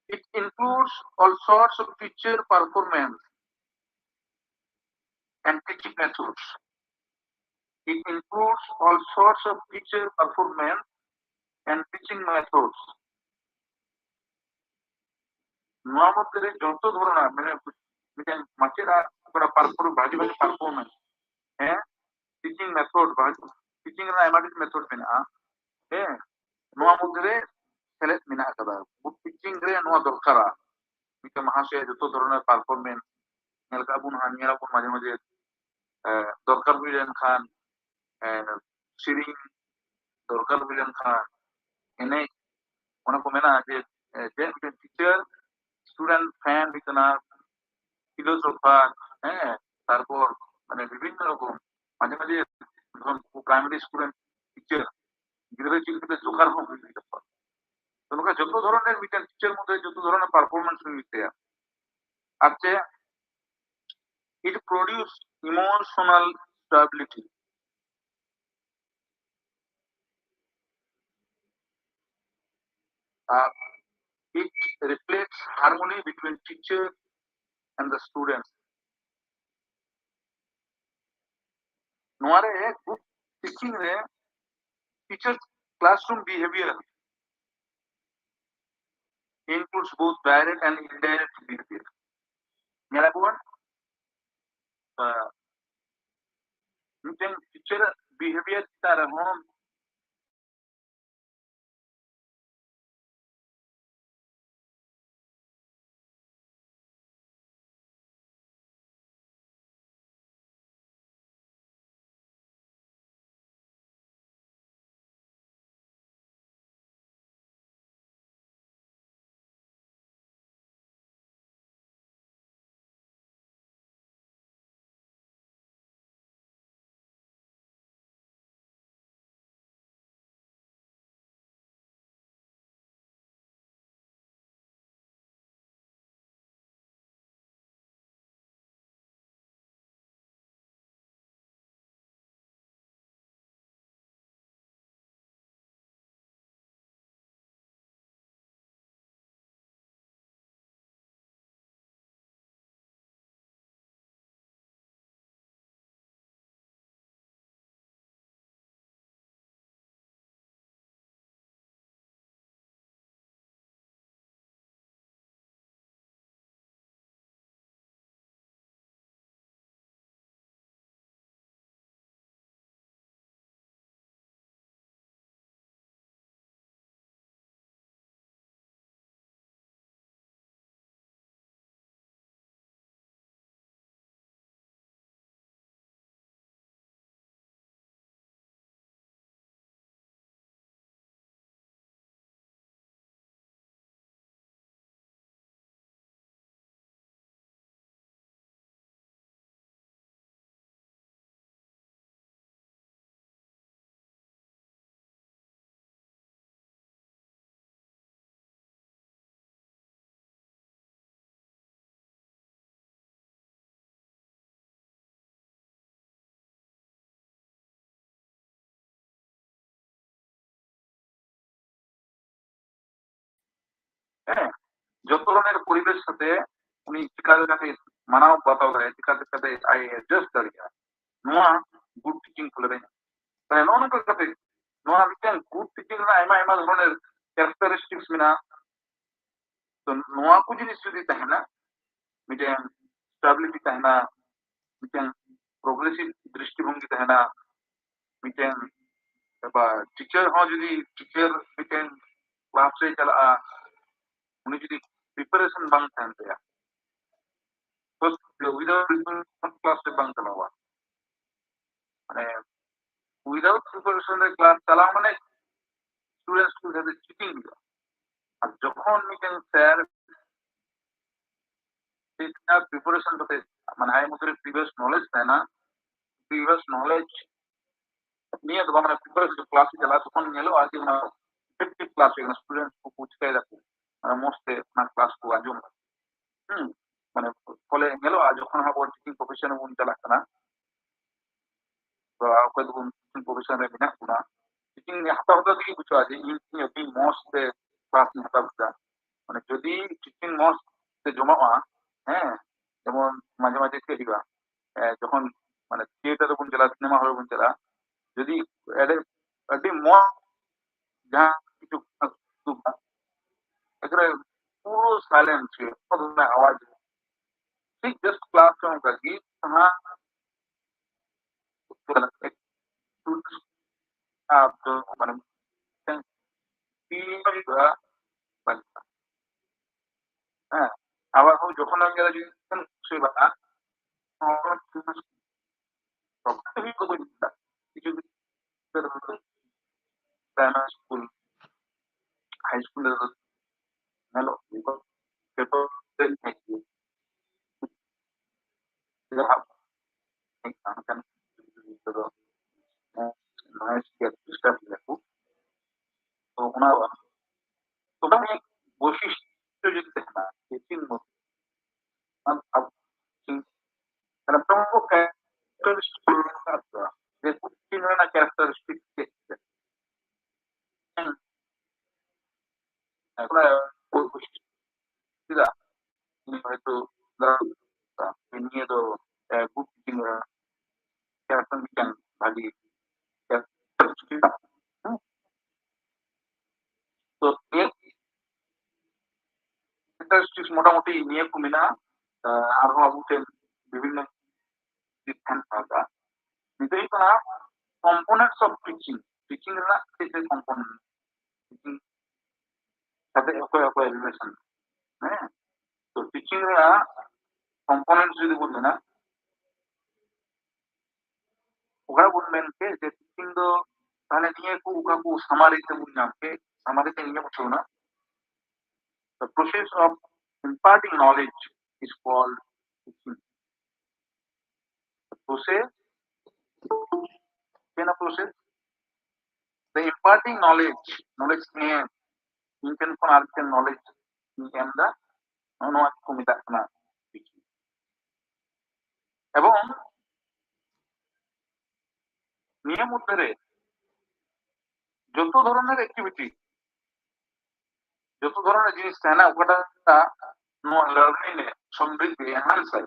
It includes all sorts of teacher performance and teaching methods. It includes all sorts of teacher performance and teaching methods. ᱱᱚᱣᱟ ᱢᱚᱫᱽᱫᱷᱮ ᱨᱮ ᱡᱚᱛᱚ ᱫᱷᱚᱨᱚᱱᱟᱜ, ᱢᱟᱱᱮ ᱢᱤᱫᱴᱮᱱ ᱢᱟᱪᱮᱫᱟᱜ ᱯᱟᱨᱯᱷᱚᱨᱢ, ᱵᱷᱟᱜᱤ ᱵᱷᱟᱜᱤ ᱯᱟᱨᱯᱷᱚᱨᱢᱮᱱᱥ, ᱦᱮᱸ, ᱴᱤᱪᱤᱝ ᱢᱮᱛᱷᱚᱰ, ᱴᱤᱪᱤᱝ ᱨᱮᱱᱟᱜ ᱟᱭᱢᱟ ᱰᱷᱮᱨ ᱢᱮᱛᱷᱚᱰ ᱢᱮᱱᱟᱜᱼᱟ, ᱦᱮᱸ, ᱱᱚᱣᱟ ᱢᱚᱫᱽᱫᱷᱮ ᱨᱮ ᱥᱮᱞᱮᱫ ᱢᱮᱱᱟᱜ ᱟᱠᱟᱫᱟ᱾ ᱜᱩᱰ ᱴᱤᱪᱤᱝ ᱨᱮ ᱱᱚᱣᱟ ᱫᱚᱨᱠᱟᱨᱟ, ᱢᱤᱫᱴᱮᱱ ᱢᱟᱦᱟᱥᱚᱭ ᱡᱚᱛᱚ ᱫᱷᱚᱨᱚᱱᱮᱨ ᱯᱟᱨᱯᱷᱚᱨᱢᱮᱱᱥ ᱧᱮᱞ ᱠᱟᱜ ᱵᱚᱱ, ᱦᱟᱸᱜ ᱧᱮᱞ ᱟᱵᱚᱱ ᱢᱟᱡᱷᱮ ᱢᱟᱡᱷᱮ, ᱮ, ᱫᱚᱨᱠᱟᱨ ᱦᱩᱭ ᱞᱮᱱᱠᱷᱟᱱ, ᱮ, ᱥᱮᱨᱮᱧ, ᱫᱚᱨᱠᱟᱨ ᱦᱩᱭ ᱞᱮᱱᱠᱷᱟᱱ ᱮᱱᱮᱡ, ᱚᱱᱟ ᱠᱚ ᱢᱮᱱᱟᱜᱼᱟ ᱡᱮ, ᱮ, ᱡᱮ ᱢᱤᱫᱴᱮᱱ ᱴᱤᱪᱟᱨ ᱥᱴᱩᱰᱮᱱᱴ ᱯᱷᱮᱱ ᱦᱩᱭᱩᱜ ᱠᱟᱱᱟ, ᱯᱷᱤᱞᱳᱥᱚᱯᱷᱟᱨ, ᱦᱮᱸ, ᱛᱟᱨᱯᱚᱨ ᱢᱟᱱᱮ ᱵᱤᱵᱷᱤᱱᱱᱚ ᱨᱚᱠᱚᱢ, ᱢᱟᱡᱷᱮ ᱢᱟᱡᱷᱮ ᱡᱚᱠᱷᱚᱱ ᱩᱱᱠᱩ ᱯᱨᱟᱭᱢᱟᱨᱤ ᱥᱠᱩᱞ ᱨᱮᱱ ᱴᱤᱪᱟᱨ ᱜᱤᱫᱽᱨᱟᱹ ᱪᱮᱫ ᱞᱮᱠᱟᱛᱮ ᱡᱚᱠᱟᱨ ᱦᱚᱸ ᱦᱩᱭ ᱦᱩᱭᱩᱜ ᱛᱟᱠᱚᱣᱟ᱾ ᱛᱚ ᱱᱚᱝᱠᱟ ᱡᱚᱛᱚ ᱫᱷᱚᱨᱚᱱ ᱨᱮᱱ ᱢᱤᱫᱴᱮᱱ ᱴᱤᱪᱟᱨ ᱢᱚᱫᱽᱫᱷᱮ ᱡᱚᱛᱚ ᱫᱷᱚᱨᱚᱱ ᱨᱮᱱᱟᱜ ᱯᱟᱨᱯᱷᱚᱨᱢᱮᱱᱥ ᱦᱩᱭᱩᱜ ᱛᱟᱭᱟ᱾ ᱟᱨ ᱪᱮᱫ, it produce emotional stability. R it reflects harmony between teacher and the students. ᱱᱚᱣᱟ ᱨᱮ group teaching ᱨᱮ teacher classroom behavior includes both direct and indirect behavior. ᱧᱮᱞ ᱟᱵᱚᱱ, ᱟᱸ, ᱢᱤᱫᱴᱮᱱ teacher ᱟᱜ behavior ᱪᱮᱛᱟᱱ ᱨᱮᱦᱚᱸ ᱦᱮᱸ, ᱡᱚᱛᱚ ᱫᱷᱚᱨᱚᱱᱮᱨ ᱯᱚᱨᱤᱵᱮᱥ ᱥᱟᱛᱮ ᱩᱱᱤ ᱪᱤᱠᱟ ᱞᱮᱠᱟᱛᱮ ᱢᱟᱱᱟᱣ ᱵᱟᱛᱟᱣ ᱫᱟᱲᱮᱭᱟᱜᱼᱟ, ᱪᱤᱠᱟ ᱞᱮᱠᱟᱛᱮ ᱟᱡ adjust ᱫᱟᱲᱮᱭᱟᱜᱼᱟ, ᱱᱚᱣᱟ good teaching ᱠᱚ ᱞᱟᱹᱭᱟ᱾ ᱛᱟᱦᱞᱮ ᱱᱚᱜᱼᱚ ᱱᱚᱝᱠᱟ ᱠᱟᱛᱮ ᱱᱚᱣᱟ ᱢᱤᱫᱴᱮᱱ good teaching ᱨᱮᱱᱟᱜ ᱟᱭᱢᱟ ᱟᱭᱢᱟ ᱫᱷᱚᱨᱚᱱᱮᱨ characteristics ᱢᱮᱱᱟᱜᱼᱟ᱾ ᱛᱚ ᱱᱚᱣᱟ ᱠᱚ ᱡᱤᱱᱤᱥ ᱡᱩᱫᱤ ᱛᱟᱦᱮᱱᱟ, ᱢᱤᱫᱴᱮᱱ stability ᱛᱟᱦᱮᱱᱟ, ᱢᱤᱫᱴᱮᱱ progressive ᱫᱨᱤᱥᱴᱤᱵᱷᱚᱝᱜᱤ ᱛᱟᱦᱮᱱᱟ, ᱢᱤᱫᱴᱮᱱ ᱵᱟ teacher ᱦᱚᱸ ᱡᱩᱫᱤ teacher ᱢᱤᱫᱴᱮᱱ class ᱨᱮ ᱪᱟᱞᱟᱜᱼᱟ, ᱩᱱᱤ ᱡᱩᱫᱤ preparation ᱵᱟᱝ ᱛᱟᱦᱮᱱ ᱛᱟᱭᱟ, ᱛᱚ without preparation class ᱨᱮ ᱵᱟᱝ ᱪᱟᱞᱟᱣᱟ᱾ ᱢᱟᱱᱮ without preparation ᱨᱮ class ᱪᱟᱞᱟᱣ ᱢᱟᱱᱮ students ᱠᱚ ᱡᱟᱛᱮ cheating ᱦᱩᱭᱩᱜᱼᱟ᱾ ᱟᱨ ᱡᱚᱠᱷᱚᱱ ᱢᱤᱫᱴᱮᱱ sir preparation ᱠᱟᱛᱮ, ᱢᱟᱱᱮ ᱟᱭᱟᱜ ᱢᱚᱫᱽᱫᱷᱮ ᱨᱮ previous knowledge ᱛᱟᱦᱮᱱᱟ, previous knowledge ᱱᱤᱭᱟᱹ ᱫᱚ ᱵᱟᱝ, ᱢᱟᱱᱮ preparation class ᱮ ᱪᱟᱞᱟᱜᱼᱟ, ᱛᱚᱠᱷᱚᱱ ᱧᱮᱞᱚᱜᱼᱟ ᱡᱮ ᱚᱱᱟ effective class ᱦᱩᱭᱩᱜ ᱠᱟᱱᱟ, students ᱠᱚ ᱪᱤᱠᱟᱹᱭ ᱫᱟᱠᱚ, ᱢᱟᱱᱮ ᱢᱚᱡᱽ ᱛᱮ ᱚᱱᱟ class ᱠᱚ ᱟᱸᱡᱚᱢ ᱫᱟ᱾ ᱦᱩᱸ, ᱢᱟᱱᱮ ᱯᱷᱚᱞᱮ ᱧᱮᱞᱚᱜᱼᱟ ᱡᱚᱠᱷᱚᱱ ᱟᱵᱚ teaching profession ᱨᱮᱵᱚᱱ ᱪᱟᱞᱟᱜ ᱠᱟᱱᱟ, ᱛᱚ ᱚᱠᱚᱭ ᱫᱚᱵᱚᱱ teaching profession ᱨᱮ ᱢᱮᱱᱟᱜ ᱵᱚᱱᱟ, teaching ᱦᱟᱛᱟᱣ ᱦᱟᱛᱟᱣ ᱛᱮᱜᱮ ᱵᱩᱡᱷᱟᱹᱜᱼᱟ ᱡᱮ ᱤᱧ, ᱤᱧ ᱟᱹᱰᱤ ᱢᱚᱡᱽ ᱛᱮ class ᱤᱧ ᱦᱟᱛᱟᱣ ᱠᱮᱫᱟ᱾ ᱢᱟᱱᱮ ᱡᱩᱫᱤ teaching ᱢᱚᱡᱽ ᱛᱮ ᱡᱚᱢᱟᱜᱼᱟ, ᱦᱮᱸ, ᱡᱮᱢᱚᱱ ᱢᱟᱡᱷᱮ ᱢᱟᱡᱷᱮ ᱪᱮᱫ ᱦᱩᱭᱩᱜᱼᱟ, ᱮ, ᱡᱚᱠᱷᱚᱱ ᱢᱟᱱᱮ theatre ᱨᱮᱵᱚᱱ ᱪᱟᱞᱟᱜᱼᱟ, cinema hall ᱨᱮᱵᱚᱱ ᱪᱟᱞᱟᱜᱼᱟ, ᱡᱩᱫᱤ ᱟᱹᱰᱤ, ᱟᱹᱰᱤ ᱢᱚᱡᱽ ᱡᱟᱦᱟᱸ ᱠᱤᱪᱷᱩ ᱮᱠᱵᱟᱨᱮ ᱯᱩᱨᱟᱹ silence ᱦᱩᱭᱩᱜᱼᱟ, ᱠᱳᱱᱳ ᱫᱷᱚᱨᱚᱱᱮᱨ ᱟᱣᱟᱡᱽ, ᱴᱷᱤᱠ just class ᱨᱮ ᱚᱱᱠᱟ ᱜᱮ ᱡᱟᱦᱟᱸ ᱢᱟᱱᱮ ᱦᱮᱸ, ᱟᱵᱟᱨ ᱦᱚᱸ ᱡᱚᱠᱷᱚᱱ ᱮᱢ ᱧᱮᱞᱟ ᱡᱩᱫᱤ ᱥᱮ ᱵᱟᱝ, ᱠᱤᱪᱷᱩ ᱯᱨᱟᱭᱢᱟᱨᱤ ᱥᱠᱩᱞ, ᱦᱟᱭ ᱥᱠᱩᱞ ᱨᱮᱫᱚ ᱧᱮᱞᱚᱜ ᱜᱮᱭᱟ, ᱡᱚᱛᱚ ᱱᱚᱣᱟ ᱥᱴᱮᱯ ᱞᱮᱠᱟ ᱠᱚ᱾ ᱛᱚ ᱚᱱᱟ ᱛᱚᱵᱮ ᱢᱤᱫ ᱵᱳᱭᱥᱤᱥᱴᱚ ᱡᱩᱫᱤ ᱛᱟᱦᱮᱱᱟ, ᱪᱤᱱ ᱢᱚᱛᱚ, ᱟᱢ, ᱟᱵᱚ ᱪᱤᱱ, ᱛᱟᱦᱞᱮ ᱯᱨᱚᱢᱩᱠᱷ ᱠᱮᱨᱮᱠᱴᱟᱨᱤᱥᱴᱤᱠ ᱢᱮᱱᱟᱜ ᱛᱟᱠᱚᱣᱟ, ᱡᱮ ᱪᱤᱱ ᱨᱮᱱᱟᱜ ᱠᱮᱨᱮᱠᱴᱟᱨᱤᱥᱴᱤᱠ ᱪᱮᱫ ᱪᱮᱫ? ᱦᱮᱸ᱾ ᱚᱱᱟ ᱵᱳᱭᱥᱤᱥᱴᱚ characteristics ᱢᱚᱴᱟᱢᱩᱴᱤ ᱱᱤᱭᱟᱹ ᱠᱚ ᱢᱮᱱᱟᱜᱼᱟ᱾ ᱟᱨᱦᱚᱸ ᱟᱵᱚ ᱴᱷᱮᱱ ᱵᱤᱵᱷᱤᱱᱱᱚ ᱡᱤᱱᱤᱥ ᱛᱟᱦᱮᱱ ᱠᱟᱱᱟ᱾ ᱱᱤᱛᱚᱜ ᱦᱩᱭᱩᱜ ᱠᱟᱱᱟ components of teaching, teaching ᱨᱮᱱᱟᱜ ᱪᱮᱫ ᱪᱮᱫ component, teaching ᱥᱟᱛᱮ ᱚᱠᱚᱭ ᱚᱠᱚᱭ relation, ᱦᱮᱸ? ᱛᱚ teaching ᱨᱮᱱᱟᱜ components ᱡᱩᱫᱤ ᱵᱚᱱ ᱢᱮᱱᱟ, ᱚᱠᱟ ᱵᱚᱱ ᱢᱮᱱ ᱠᱮᱫ ᱡᱮ teaching ᱫᱚ ᱛᱟᱦᱞᱮ ᱱᱤᱭᱟᱹ ᱠᱚ ᱚᱠᱟ ᱠᱚ summary ᱛᱮᱵᱚᱱ ᱧᱟᱢ ᱠᱮᱫ, summary ᱛᱮ ᱤᱧ ᱵᱩᱡᱷᱟᱹᱣ ᱮᱱᱟ, the process of imparting knowledge is called teaching. The process, ᱪᱮᱫ ᱚᱱᱟ process? The imparting knowledge, knowledge ᱮᱢ, ᱤᱧ ᱴᱷᱮᱱ ᱠᱷᱚᱱ ᱟᱨ ᱢᱤᱫᱴᱮᱱ knowledge ᱤᱧ ᱮᱢ ᱮᱫᱟ, ᱱᱚᱜᱼᱚ ᱱᱚᱣᱟ ᱠᱚ ᱢᱮᱛᱟᱜ ᱠᱟᱱᱟ teaching. ᱮᱵᱚᱝ ᱱᱤᱭᱟᱹ ᱢᱚᱫᱽᱫᱷᱮ ᱨᱮ ᱡᱚᱛᱚ ᱫᱷᱚᱨᱚᱱᱮᱨ activity, ᱡᱚᱛᱚ ᱫᱷᱚᱨᱚᱱᱮᱨ ᱡᱤᱱᱤᱥ ᱛᱟᱦᱮᱱᱟ, ᱚᱠᱟᱴᱟᱜ ᱱᱚᱣᱟ learning ᱮ ᱥᱚᱢᱨᱤᱫᱷᱤ enhance ᱟᱭ᱾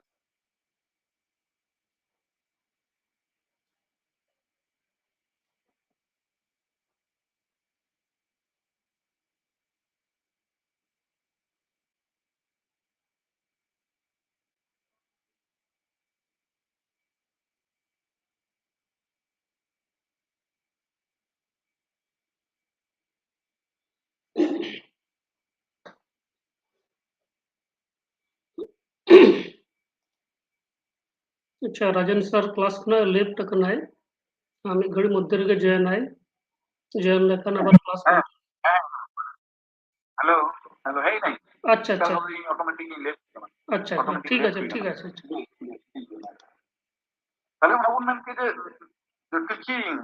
ᱟᱪᱪᱷᱟ, ᱨᱟᱡᱮᱱ ᱥᱟᱨ class ᱠᱷᱚᱱᱟᱜ left ᱟᱠᱟᱱᱟᱭ, ᱟᱨ ᱢᱤᱫ ᱜᱷᱟᱹᱲᱤ ᱢᱚᱫᱽᱫᱷᱮ ᱨᱮᱜᱮ join ᱟᱭ, join ᱞᱮᱠᱷᱟᱱ ᱟᱵᱟᱨ class ᱦᱮᱸ, ᱦᱮᱸ᱾ Hello, hello, ᱦᱮᱡ ᱱᱟᱹᱧ᱾ ᱟᱪᱪᱷᱟ, ᱟᱪᱪᱷᱟ᱾ ᱤᱧ automatic ᱤᱧ left ᱠᱟᱱᱟ᱾ ᱟᱪᱪᱷᱟ, ᱟᱪᱪᱷᱟ, automatic ᱴᱷᱤᱠ left ᱟᱪᱷᱮ, ᱦᱩᱭ ᱴᱷᱤᱠ ᱠᱟᱱᱟ᱾ ᱟᱪᱷᱮ, ᱟᱪᱪᱷᱟ᱾ ᱛᱟᱦᱞᱮ ᱚᱱᱟ ᱵᱚᱱ ᱢᱮᱱ ᱠᱮᱫ ᱡᱮ the teaching,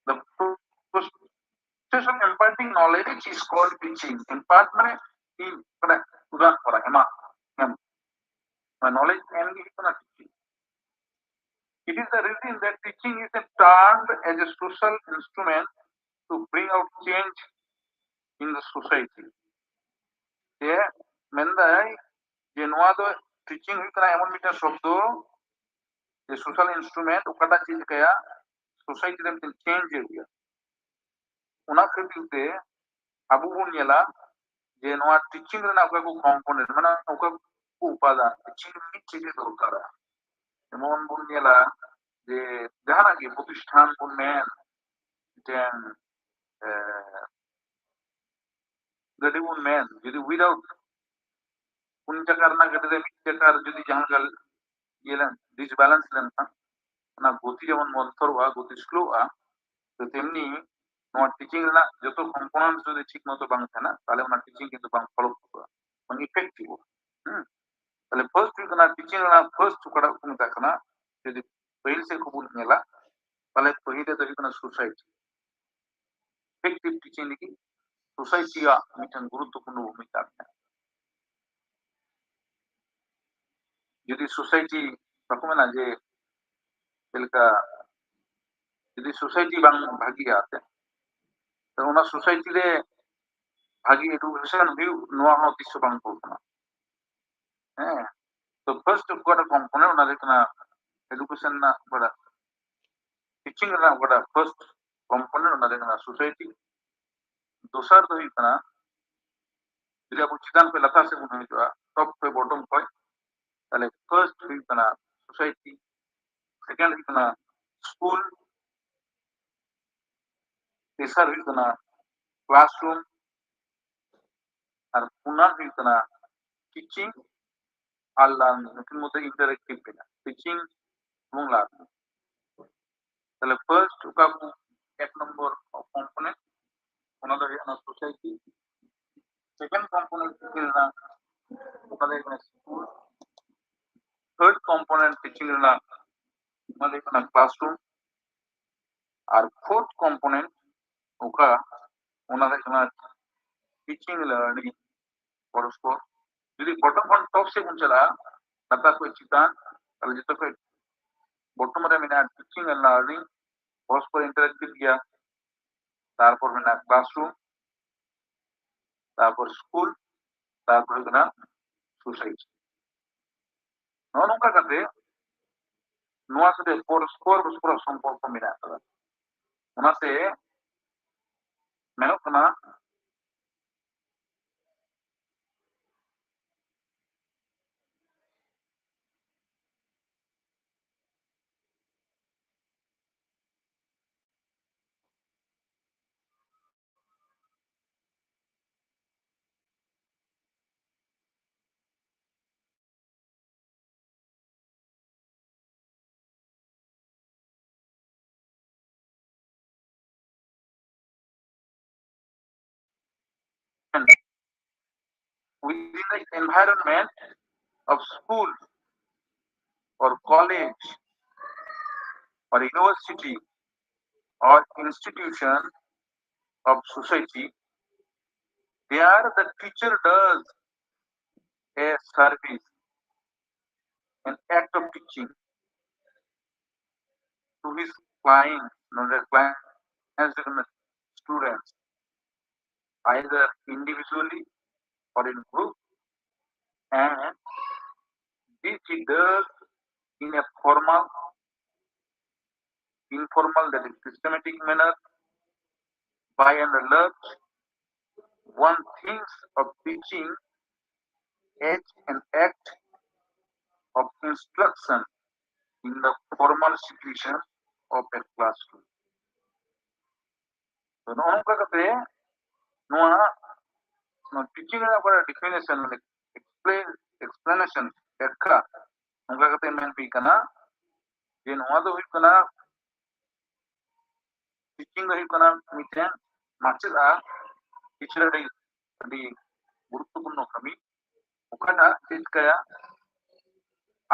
the process of imparting knowledge is called teaching. Impart ᱢᱟᱱᱮ ᱤᱧ ᱢᱟᱱᱮ ᱩᱫᱟᱱ ᱠᱚᱨᱟ ᱮᱢᱟ, ᱮᱢ᱾ ᱢᱟᱱᱮ knowledge ᱮᱢ ᱜᱮ ᱦᱩᱭᱩᱜ ᱠᱟᱱᱟ teaching. It is the reason that teaching is termed as a social instrument to bring out change in the society. ᱡᱮ ᱢᱮᱱᱫᱟᱭ ᱡᱮ ᱱᱚᱣᱟ ᱫᱚ teaching ᱦᱩᱭᱩᱜ ᱠᱟᱱᱟ ᱮᱢᱚᱱ ᱢᱤᱫᱴᱮᱱ ᱥᱚᱵᱫᱚ, ᱡᱮ social instrument, ᱚᱠᱟᱴᱟᱜ ᱪᱮᱫ ᱪᱤᱠᱟᱹᱭᱟ, society ᱨᱮ ᱢᱤᱫᱴᱮᱱ change ᱮ ᱟᱹᱜᱩᱭᱟ᱾ ᱚᱱᱟ ᱠᱷᱟᱹᱛᱤᱨ ᱛᱮ ᱟᱵᱚ ᱵᱚᱱ ᱧᱮᱞᱟ ᱡᱮ ᱱᱚᱣᱟ ᱴᱤᱪᱤᱝ ᱨᱮᱱᱟᱜ ᱚᱠᱟ ᱠᱚ ᱠᱚᱢᱯᱳᱱᱮᱱᱴ, ᱢᱟᱱᱮ ᱚᱠᱟ ᱠᱚ ᱩᱯᱟᱫᱟᱱ ᱴᱤᱪᱤᱝ ᱨᱮ ᱢᱤᱫ ᱪᱮᱫ ᱫᱚᱨᱠᱟᱨᱟ᱾ ᱡᱮᱢᱚᱱ ᱵᱚᱱ ᱧᱮᱞᱟ ᱡᱮ ᱡᱟᱦᱟᱱᱟᱜ ᱜᱮ ᱯᱨᱚᱛᱤᱥᱴᱷᱟᱱ ᱵᱚᱱ ᱢᱮᱱ, ᱢᱤᱫᱴᱮᱱ ᱜᱟᱹᱰᱤ ᱵᱚᱱ ᱢᱮᱱ, ᱡᱩᱫᱤ ᱩᱭᱫᱟᱣᱩᱴ ᱯᱩᱱ ᱪᱟᱠᱟ ᱨᱮᱱᱟᱜ ᱜᱟᱹᱰᱤ ᱨᱮ ᱢᱤᱫ ᱪᱟᱠᱟ ᱨᱮ ᱡᱩᱫᱤ ᱡᱟᱦᱟᱸ ᱞᱮᱠᱟ ᱤᱭᱟᱹ ᱞᱮᱱ, ᱰᱤᱥᱵᱮᱞᱮᱱᱥ ᱞᱮᱱᱠᱷᱟᱱ ᱚᱱᱟ ᱜᱚᱛᱤ ᱡᱮᱢᱚᱱ ᱢᱚᱱᱛᱷᱚᱨᱚᱜᱼᱟ, ᱜᱚᱛᱤ ᱥᱞᱳᱜᱼᱟ, ᱛᱚ ᱛᱮᱢᱱᱤ ᱱᱚᱣᱟ ᱴᱤᱪᱤᱝ ᱨᱮᱱᱟᱜ ᱡᱚᱛᱚ ᱠᱚᱢᱯᱳᱱᱮᱱᱴ ᱡᱩᱫᱤ ᱴᱷᱤᱠ ᱢᱚᱛᱚ ᱵᱟᱝ ᱛᱟᱦᱮᱱᱟ, ᱛᱟᱦᱚᱞᱮ ᱚᱱᱟ ᱴᱤᱪᱤᱝ ᱠᱤᱱᱛᱩ ᱵᱟᱝ ᱯᱷᱚᱞᱚᱯᱨᱚᱫᱚᱜᱼᱟ, ᱵᱟᱝ ᱤᱯᱷᱮᱠᱴᱤᱵᱷᱚᱜᱼᱟ᱾ ᱦᱮᱸ, ᱛᱟᱦᱚᱞᱮ ᱯᱷᱟᱨᱥᱴ ᱦᱩᱭᱩᱜ ᱠᱟᱱᱟ ᱴᱤᱪᱤᱝ ᱨᱮᱱᱟᱜ ᱯᱷᱟᱨᱥᱴ ᱚᱠᱟᱴᱟᱜ ᱠᱚ ᱢᱮᱛᱟᱜ ᱠᱟᱱᱟ, ᱡᱩᱫᱤ ᱯᱟᱹᱦᱤᱞ ᱥᱮᱫ ᱠᱷᱚᱱ ᱵᱚᱱ ᱧᱮᱞᱟ, ᱛᱟᱦᱚᱞᱮ ᱯᱟᱹᱦᱤᱞ ᱨᱮᱫᱚ ᱦᱩᱭᱩᱜ ᱠᱟᱱᱟ ᱥᱳᱥᱟᱭᱴᱤ᱾ ᱤᱯᱷᱮᱠᱴᱤᱵᱷ ᱴᱤᱪᱤᱝ ᱞᱟᱹᱜᱤᱫ ᱥᱳᱥᱟᱭᱴᱤᱭᱟᱜ ᱢᱤᱫᱴᱮᱱ ᱜᱩᱨᱩᱛᱛᱚᱯᱩᱨᱱᱚ ᱵᱷᱩᱢᱤᱠᱟ ᱢᱮᱱᱟᱜᱼᱟ᱾ ᱡᱩᱫᱤ ᱥᱳᱥᱟᱭᱴᱤ, ᱵᱟᱠᱚ ᱢᱮᱱᱟ ᱡᱮ ᱪᱮᱫ ᱞᱮᱠᱟ, ᱡᱩᱫᱤ ᱥᱳᱥᱟᱭᱴᱤ ᱵᱟᱝ ᱵᱷᱟᱹᱜᱤᱭᱟ ᱮᱱᱛᱮ, ᱛᱚ ᱚᱱᱟ ᱥᱳᱥᱟᱭᱴᱤ ᱨᱮ ᱵᱷᱟᱹᱜᱤ ᱮᱰᱩᱠᱮᱥᱚᱱ ᱦᱩᱭᱩᱜ, ᱱᱚᱣᱟ ᱦᱚᱸ ᱛᱤᱥ ᱦᱚᱸ ᱵᱟᱝ ᱠᱚᱞᱯᱚᱱᱟ᱾ ᱦᱮᱸ, ᱛᱚ ᱯᱷᱟᱨᱥᱴ ᱚᱠᱟᱴᱟᱜ ᱠᱚᱢᱯᱳᱱᱮᱱᱴ, ᱚᱱᱟ ᱫᱚ ᱦᱩᱭᱩᱜ ᱠᱟᱱᱟ ᱮᱰᱩᱠᱮᱥᱚᱱ ᱨᱮᱱᱟᱜ ᱚᱠᱟᱴᱟᱜ, ᱴᱤᱪᱤᱝ ᱨᱮᱱᱟᱜ ᱚᱠᱟᱴᱟᱜ ᱯᱷᱟᱨᱥᱴ ᱠᱚᱢᱯᱳᱱᱮᱱᱴ, ᱚᱱᱟ ᱫᱚ ᱦᱩᱭᱩᱜ ᱠᱟᱱᱟ ᱥᱳᱥᱟᱭᱴᱤ᱾ ᱫᱚᱥᱟᱨ ᱫᱚ ᱦᱩᱭᱩᱜ ᱠᱟᱱᱟ, ᱡᱩᱫᱤ ᱟᱵᱚ ᱪᱮᱛᱟᱱ ᱠᱷᱚᱱ ᱞᱟᱛᱟᱨ ᱥᱮᱫ ᱵᱚᱱ ᱦᱤᱡᱩᱜᱼᱟ, ᱴᱚᱯ ᱠᱷᱚᱱ ᱵᱚᱴᱚᱢ ᱠᱷᱚᱱ, ᱛᱟᱦᱞᱮ ᱯᱷᱟᱨᱥᱴ ᱦᱩᱭᱩᱜ ᱠᱟᱱᱟ ᱥᱳᱥᱟᱭᱴᱤ, ᱥᱮᱠᱮᱱᱰ ᱦᱩᱭᱩᱜ ᱠᱟᱱᱟ ᱥᱠᱩᱞ, ᱛᱮᱥᱟᱨ ᱦᱩᱭᱩᱜ ᱠᱟᱱᱟ ᱠᱞᱟᱥᱨᱩᱢ, ᱟᱨ ᱯᱩᱱᱟᱜ ᱦᱩᱭᱩᱜ ᱠᱟᱱᱟ ᱴᱤᱪᱤᱝ ᱟᱨ ᱞᱟᱨᱱᱤᱝ᱾ ᱱᱩᱠᱤᱱ ᱢᱚᱫᱽᱫᱷᱮ ᱤᱱᱴᱟᱨᱮᱠᱴᱤᱵᱷ ᱢᱮᱱᱟᱜᱼᱟ, ᱴᱤᱪᱤᱝ ᱮᱵᱚᱝ ᱞᱟᱨᱱᱤᱝ᱾ ᱛᱟᱦᱞᱮ ᱯᱷᱟᱨᱥᱴ ᱚᱠᱟ ᱠᱚ ᱮᱠ ᱱᱚᱢᱵᱚᱨ ᱠᱚᱢᱯᱳᱱᱮᱱᱴ, ᱚᱱᱟ ᱫᱚ ᱦᱩᱭᱩᱜ ᱠᱟᱱᱟ ᱥᱳᱥᱟᱭᱴᱤ᱾ ᱥᱮᱠᱮᱱᱰ ᱠᱚᱢᱯᱳᱱᱮᱱᱴ ᱨᱮᱱᱟᱜ, ᱚᱱᱟ ᱫᱚ ᱦᱩᱭᱩᱜ ᱠᱟᱱᱟ ᱥᱠᱩᱞ᱾ ᱛᱷᱟᱨᱰ ᱠᱚᱢᱯᱳᱱᱮᱱᱴ ᱴᱤᱪᱤᱝ ᱨᱮᱱᱟᱜ, ᱚᱱᱟ ᱫᱚ ᱦᱩᱭᱩᱜ ᱠᱟᱱᱟ ᱠᱞᱟᱥᱨᱩᱢ᱾ ᱟᱨ ᱯᱷᱳᱨᱛᱷ ᱠᱚᱢᱯᱳᱱᱮᱱᱴ ᱚᱠᱟ, ᱚᱱᱟ ᱫᱚ ᱦᱩᱭᱩᱜ ᱠᱟᱱᱟ ᱴᱤᱪᱤᱝ ᱞᱟᱨᱱᱤᱝ ᱯᱚᱨᱚᱥᱯᱚᱨ᱾ ᱡᱩᱫᱤ ᱵᱚᱴᱚᱢ ᱠᱷᱚᱱ ᱴᱚᱯ ᱥᱮᱫ ᱵᱚᱱ ᱪᱟᱞᱟᱜᱼᱟ, ᱞᱟᱛᱟᱨ ᱠᱷᱚᱱ ᱪᱮᱛᱟᱱ, ᱛᱟᱦᱞᱮ ᱡᱚᱛᱚ ᱠᱷᱚᱱ ᱵᱚᱴᱚᱢ ᱨᱮ ᱢᱮᱱᱟᱜᱼᱟ ᱴᱤᱪᱤᱝ ᱟᱨ ᱞᱟᱨᱱᱤᱝ, ᱯᱚᱨᱚᱥᱯᱚᱨ ᱤᱱᱴᱟᱨᱮᱠᱴᱤᱵᱷ ᱜᱮᱭᱟ᱾ ᱛᱟᱨᱯᱚᱨ ᱢᱮᱱᱟᱜᱼᱟ ᱠᱞᱟᱥᱨᱩᱢ, ᱛᱟᱨᱯᱚᱨ ᱥᱠᱩᱞ, ᱛᱟᱨᱯᱚᱨ ᱦᱩᱭᱩᱜ ᱠᱟᱱᱟ ᱥᱳᱥᱟᱭᱴᱤ᱾ ᱱᱚᱜᱼᱚ ᱱᱚᱝᱠᱟ ᱠᱟᱛᱮ ᱱᱚᱣᱟ ᱥᱟᱛᱮ ᱯᱚᱨᱚᱥᱯᱚᱨ ᱯᱚᱨᱚᱥᱯᱚᱨ ᱥᱚᱢᱯᱚᱨᱠᱚ ᱢᱮᱱᱟᱜ ᱟᱠᱟᱫᱟ᱾ ᱚᱱᱟᱛᱮ ᱢᱮᱱᱚᱜ ᱠᱟᱱᱟ environment of school or college or university or institution of society, there the teacher does a service, an act of teaching to his clients, not the clients, students, either individually or in group, and this he does in a formal, informal, that is systematic manner, by and large, one thinks of teaching as an act of instruction in the formal situation of a classroom. ᱛᱚ, ᱱᱚᱜᱼᱚ ᱱᱚᱝᱠᱟ ᱠᱟᱛᱮ ᱱᱚᱣᱟ, ᱱᱚᱣᱟ teaching ᱨᱮᱱᱟᱜ ᱚᱠᱟᱴᱟᱜ definition, explanation, ᱵᱮᱠᱠᱷᱟ, ᱱᱚᱝᱠᱟ ᱠᱟᱛᱮ ᱢᱮᱱ ᱦᱩᱭ ᱠᱟᱱᱟ ᱡᱮ ᱱᱚᱣᱟ ᱫᱚ ᱦᱩᱭᱩᱜ ᱠᱟᱱᱟ, ᱴᱤᱪᱤᱝ ᱫᱚ ᱦᱩᱭᱩᱜ ᱠᱟᱱᱟ ᱢᱤᱫᱴᱮᱱ ᱢᱟᱪᱮᱫ ᱟᱜ ᱠᱤᱪᱷᱩ ᱟᱹᱰᱤ, ᱟᱹᱰᱤ ᱜᱩᱨᱩᱛᱛᱚᱯᱩᱨᱱᱚ ᱠᱟᱹᱢᱤ᱾ ᱚᱠᱟᱴᱟᱜ ᱪᱮᱫ ᱪᱤᱠᱟᱹᱭᱟ,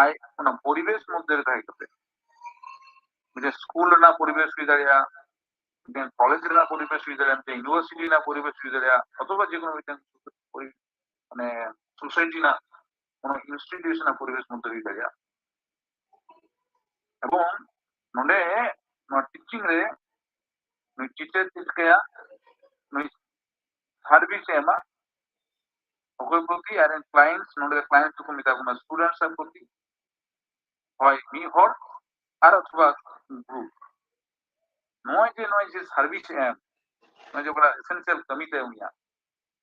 ᱟᱡ ᱚᱱᱟ ᱯᱚᱨᱤᱵᱮᱥ ᱢᱚᱫᱽᱫᱷᱮ ᱨᱮ ᱛᱟᱦᱮᱸ ᱠᱟᱛᱮ, ᱢᱤᱫᱴᱮᱱ ᱥᱠᱩᱞ ᱨᱮᱱᱟᱜ ᱯᱚᱨᱤᱵᱮᱥ ᱦᱩᱭ ᱫᱟᱲᱮᱭᱟᱜᱼᱟ, ᱢᱤᱫᱴᱮᱱ ᱠᱚᱞᱮᱡᱽ ᱨᱮᱱᱟᱜ ᱯᱚᱨᱤᱵᱮᱥ ᱦᱩᱭ ᱫᱟᱲᱮᱭᱟᱜᱼᱟ, ᱢᱤᱫᱴᱮᱱ ᱤᱭᱩᱱᱤᱵᱷᱟᱨᱥᱤᱴᱤ ᱨᱮᱱᱟᱜ ᱯᱚᱨᱤᱵᱮᱥ ᱦᱩᱭ ᱫᱟᱲᱮᱭᱟᱜᱼᱟ, ᱚᱛᱷᱚᱵᱟ ᱡᱮᱠᱳᱱᱳ ᱢᱤᱫᱴᱮᱱ ᱯᱚᱨᱤ-, ᱢᱟᱱᱮ ᱥᱳᱥᱟᱭᱴᱤ ᱨᱮᱱᱟᱜ ᱠᱳᱱᱳ ᱤᱱᱥᱴᱤᱴᱤᱭᱩᱥᱚᱱ ᱨᱮᱱᱟᱜ ᱯᱚᱨᱤᱵᱮᱥ ᱢᱚᱫᱽᱫᱷᱮ ᱦᱩᱭ ᱫᱟᱲᱮᱭᱟᱜᱼᱟ᱾ ᱮᱵᱚᱝ ᱱᱚᱰᱮ ᱱᱚᱣᱟ ᱴᱤᱪᱤᱝ ᱨᱮ ᱱᱩᱭ ᱴᱤᱪᱟᱨ ᱪᱮᱫ ᱪᱤᱠᱟᱹᱭᱟ, ᱱᱩᱭ ᱥᱟᱨᱵᱷᱤᱥ ᱮ ᱮᱢᱟ ᱚᱠᱚᱭ ᱯᱨᱚᱛᱤ, ᱟᱨ ᱠᱞᱟᱭᱮᱱᱴᱥ, ᱱᱚᱰᱮ ᱠᱞᱟᱭᱮᱱᱴᱥ ᱫᱚᱠᱚ ᱢᱮᱛᱟ ᱠᱚ ᱠᱟᱱᱟ ᱥᱴᱩᱰᱮᱱᱴᱥ ᱟᱜ ᱯᱨᱚᱛᱤ, ᱦᱳᱭ ᱢᱤᱫ ᱦᱚᱲ ᱟᱨ ᱚᱛᱷᱚᱵᱟ ᱜᱨᱩᱯ᱾ ᱱᱚᱜᱼᱚᱭ ᱡᱮ, ᱱᱚᱜᱼᱚᱭ ᱡᱮ ᱥᱟᱨᱵᱷᱤᱥ ᱮᱢ, ᱱᱚᱜᱼᱚᱭ ᱡᱮ ᱚᱠᱟ ᱮᱥᱮᱱᱥᱤᱭᱟᱞ ᱠᱟᱹᱢᱤ ᱛᱟᱭ ᱩᱱᱤᱭᱟᱜ,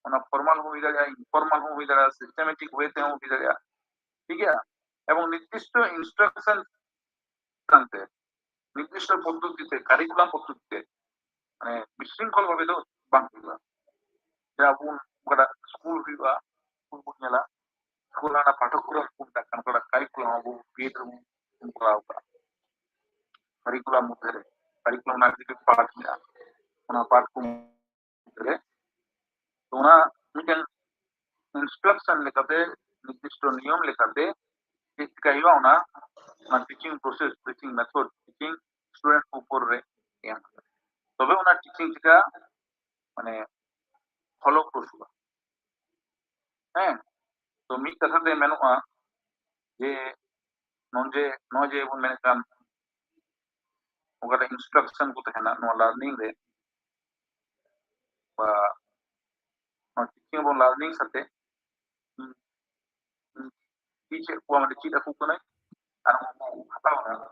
ᱚᱱᱟ ᱯᱷᱚᱨᱢᱟᱞ ᱦᱚᱸ ᱦᱩᱭ ᱫᱟᱲᱮᱭᱟᱜᱼᱟ, ᱤᱱᱯᱷᱚᱨᱢᱟᱞ ᱦᱚᱸ ᱦᱩᱭ ᱫᱟᱲᱮᱭᱟᱜᱼᱟ, ᱥᱤᱥᱴᱮᱢᱮᱴᱤᱠ ᱳᱭᱮ ᱛᱮᱦᱚᱸ ᱦᱩᱭ ᱫᱟᱲᱮᱭᱟᱜᱼᱟ, ᱴᱷᱤᱠ ᱜᱮᱭᱟ? ᱮᱵᱚᱝ ᱱᱤᱨᱫᱤᱥᱴᱚ ᱤᱱᱥᱴᱨᱟᱠᱥᱚᱱ ᱪᱮᱛᱟᱱ ᱛᱮ, ᱱᱤᱨᱫᱤᱥᱴᱚ ᱯᱚᱫᱽᱫᱷᱚᱛᱤ ᱛᱮ, ᱠᱟᱨᱤᱠᱩᱞᱟᱢ ᱯᱚᱫᱽᱫᱷᱚᱛᱤ ᱛᱮ, ᱢᱟᱱᱮ ᱵᱤᱥᱨᱤᱝᱠᱷᱚᱞ ᱵᱷᱟᱵᱮ ᱫᱚ ᱵᱟᱝ ᱦᱩᱭᱩᱜᱼᱟ᱾ ᱡᱮ ᱟᱵᱚ ᱚᱠᱟᱴᱟᱜ ᱥᱠᱩᱞ ᱦᱩᱭᱩᱜᱼᱟ, ᱥᱠᱩᱞ ᱵᱚᱱ ᱧᱮᱞᱟ, ᱥᱠᱩᱞ ᱨᱮᱱᱟᱜ ᱯᱟᱴᱷᱚᱠᱨᱚᱢ ᱠᱚ ᱢᱮᱛᱟᱜ ᱠᱟᱱᱟ, ᱚᱠᱟᱴᱟᱜ ᱠᱟᱨᱤᱠᱩᱞᱟᱢ ᱟᱵᱚ ᱵᱤᱭᱮᱰ ᱨᱮᱵᱚᱱ ᱠᱚᱨᱟᱣ ᱠᱟᱜᱼᱟ, ᱠᱟᱨᱤᱠᱩᱞᱟᱢ ᱢᱚᱫᱽᱫᱷᱮ ᱨᱮ, ᱠᱟᱨᱤᱠᱩᱞᱟᱢ ᱨᱮᱱᱟᱜ ᱡᱩᱫᱤ ᱯᱟᱨᱴ ᱢᱮᱱᱟᱜᱼᱟ, ᱚᱱᱟ ᱯᱟᱨᱴ ᱠᱚ ᱢᱚᱫᱽᱫᱷᱮ ᱨᱮ, ᱛᱚ ᱚᱱᱟ ᱢᱤᱫᱴᱮᱱ ᱤᱱᱥᱴᱨᱟᱠᱥᱚᱱ ᱞᱮᱠᱟᱛᱮ, ᱱᱤᱨᱫᱤᱥᱴᱚ ᱱᱤᱭᱚᱢ ᱞᱮᱠᱟᱛᱮ ᱪᱮᱫ ᱪᱤᱠᱟᱹᱭ ᱦᱩᱭᱩᱜᱼᱟ, ᱚᱱᱟ, ᱚᱱᱟ teaching process, teaching method, teaching student ᱠᱚ ᱩᱯᱚᱨ ᱨᱮ ᱮᱢ ᱠᱟᱱᱟ᱾ ᱛᱚᱵᱮ ᱚᱱᱟ ᱴᱤᱪᱤᱝ ᱪᱤᱠᱟ, ᱢᱟᱱᱮ, ᱯᱷᱚᱞᱚᱯᱨᱚᱥᱩᱜᱼᱟ᱾ ᱦᱮᱸ, ᱛᱚ ᱢᱤᱫ ᱠᱟᱛᱷᱟ ᱛᱮ ᱢᱮᱱᱚᱜᱼᱟ ᱡᱮ ᱱᱚᱜᱼᱚᱭ ᱡᱮ, ᱱᱚᱜᱼᱚᱭ ᱡᱮ ᱵᱚᱱ ᱢᱮᱱᱮᱫ ᱠᱟᱱ ᱚᱠᱟᱴᱟᱜ ᱤᱱᱥᱴᱨᱟᱠᱥᱚᱱ ᱠᱚ ᱛᱟᱦᱮᱱᱟ ᱱᱚᱣᱟ ᱞᱟᱨᱱᱤᱝ ᱨᱮ, ᱵᱟ ᱱᱚᱣᱟ ᱴᱤᱪᱤᱝ ᱵᱚᱱ ᱞᱟᱨᱱᱤᱝ ᱥᱟᱛᱮ, ᱦᱩᱸ, ᱦᱩᱸ, ᱪᱮᱫ ᱠᱚᱣᱟ, ᱢᱟᱱᱮ ᱪᱮᱫ ᱟᱠᱚ ᱠᱟᱱᱟᱭ ᱟᱨ ᱩᱱᱠᱩ ᱦᱟᱛᱟᱣ ᱮᱫᱟ᱾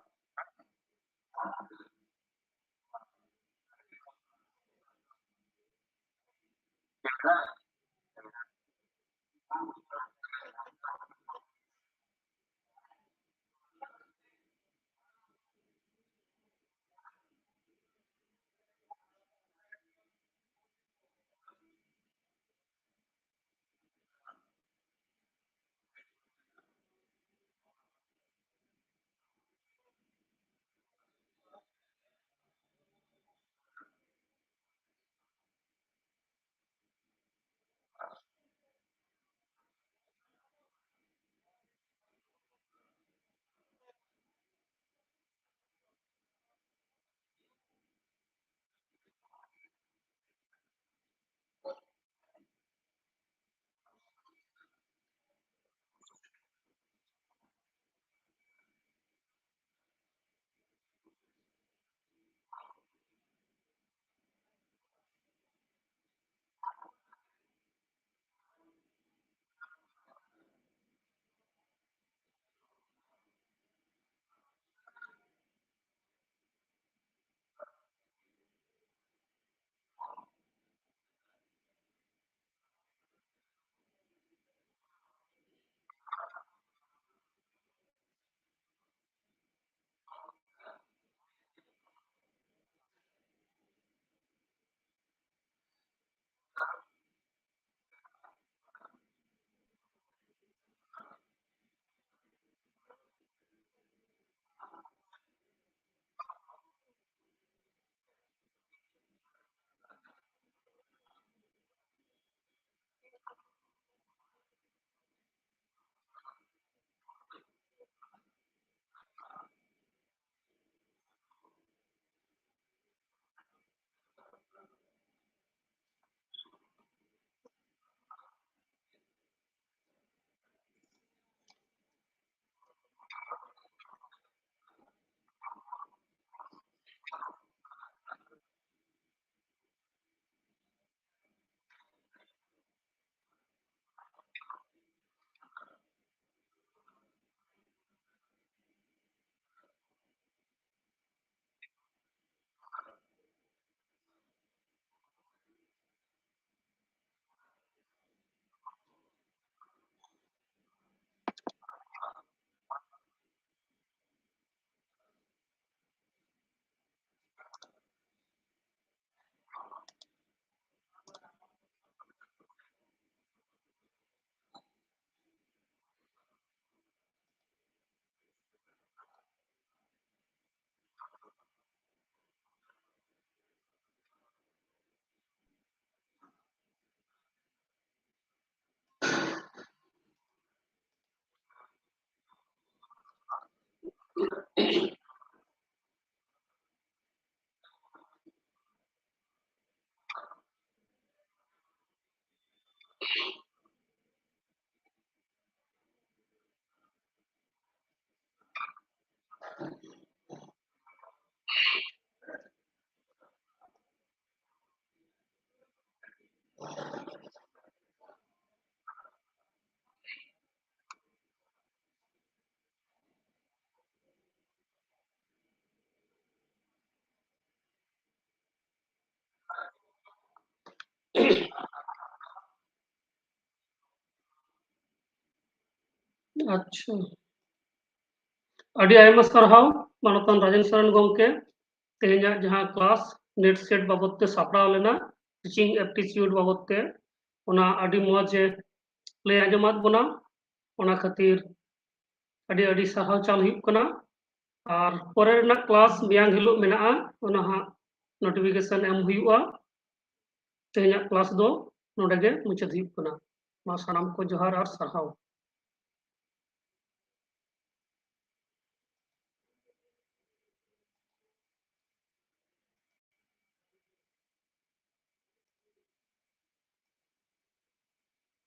ᱟᱪᱪᱷᱟ, ᱟᱹᱰᱤ ᱟᱭᱢᱟ ᱥᱟᱨᱦᱟᱣ ᱢᱟᱱᱚᱛᱟᱱ ᱨᱟᱡᱮᱱ ᱥᱚᱨᱮᱱ ᱜᱚᱢᱠᱮ᱾ ᱛᱮᱦᱮᱧᱟᱜ ᱡᱟᱦᱟᱸ ᱠᱞᱟᱥ NET SET ᱵᱟᱵᱚᱫ ᱛᱮ ᱥᱟᱯᱲᱟᱣ ᱞᱮᱱᱟ, ᱴᱤᱪᱤᱝ ᱮᱯᱴᱤᱪᱤᱭᱩᱰ ᱵᱟᱵᱚᱫ ᱛᱮ, ᱚᱱᱟ ᱟᱹᱰᱤ ᱢᱚᱡᱽ ᱮ ᱞᱟᱹᱭ ᱟᱸᱡᱚᱢᱟᱫ ᱵᱚᱱᱟ᱾ ᱚᱱᱟ ᱠᱷᱟᱹᱛᱤᱨ ᱟᱹᱰᱤ ᱟᱹᱰᱤ ᱥᱟᱨᱦᱟᱣ ᱪᱟᱞ ᱦᱩᱭᱩᱜ ᱠᱟᱱᱟ᱾ ᱟᱨ ᱯᱚᱨᱮ ᱨᱮᱱᱟᱜ ᱠᱞᱟᱥ ᱢᱮᱭᱟᱝ ᱦᱤᱞᱳᱜ ᱢᱮᱱᱟᱜᱼᱟ, ᱚᱱᱟ ᱦᱟᱸᱜ ᱱᱳᱴᱤᱯᱷᱤᱠᱮᱥᱚᱱ ᱮᱢ ᱦᱩᱭᱩᱜᱼᱟ᱾ ᱛᱮᱦᱮᱧᱟᱜ ᱠᱞᱟᱥ ᱫᱚ ᱱᱚᱰᱮ ᱜᱮ ᱢᱩᱪᱟᱹᱫ ᱦᱩᱭᱩᱜ ᱠᱟᱱᱟ᱾ ᱢᱟ ᱥᱟᱱᱟᱢ ᱠᱚ ᱡᱚᱦᱟᱨ ᱟᱨ ᱥᱟᱨᱦᱟᱣ᱾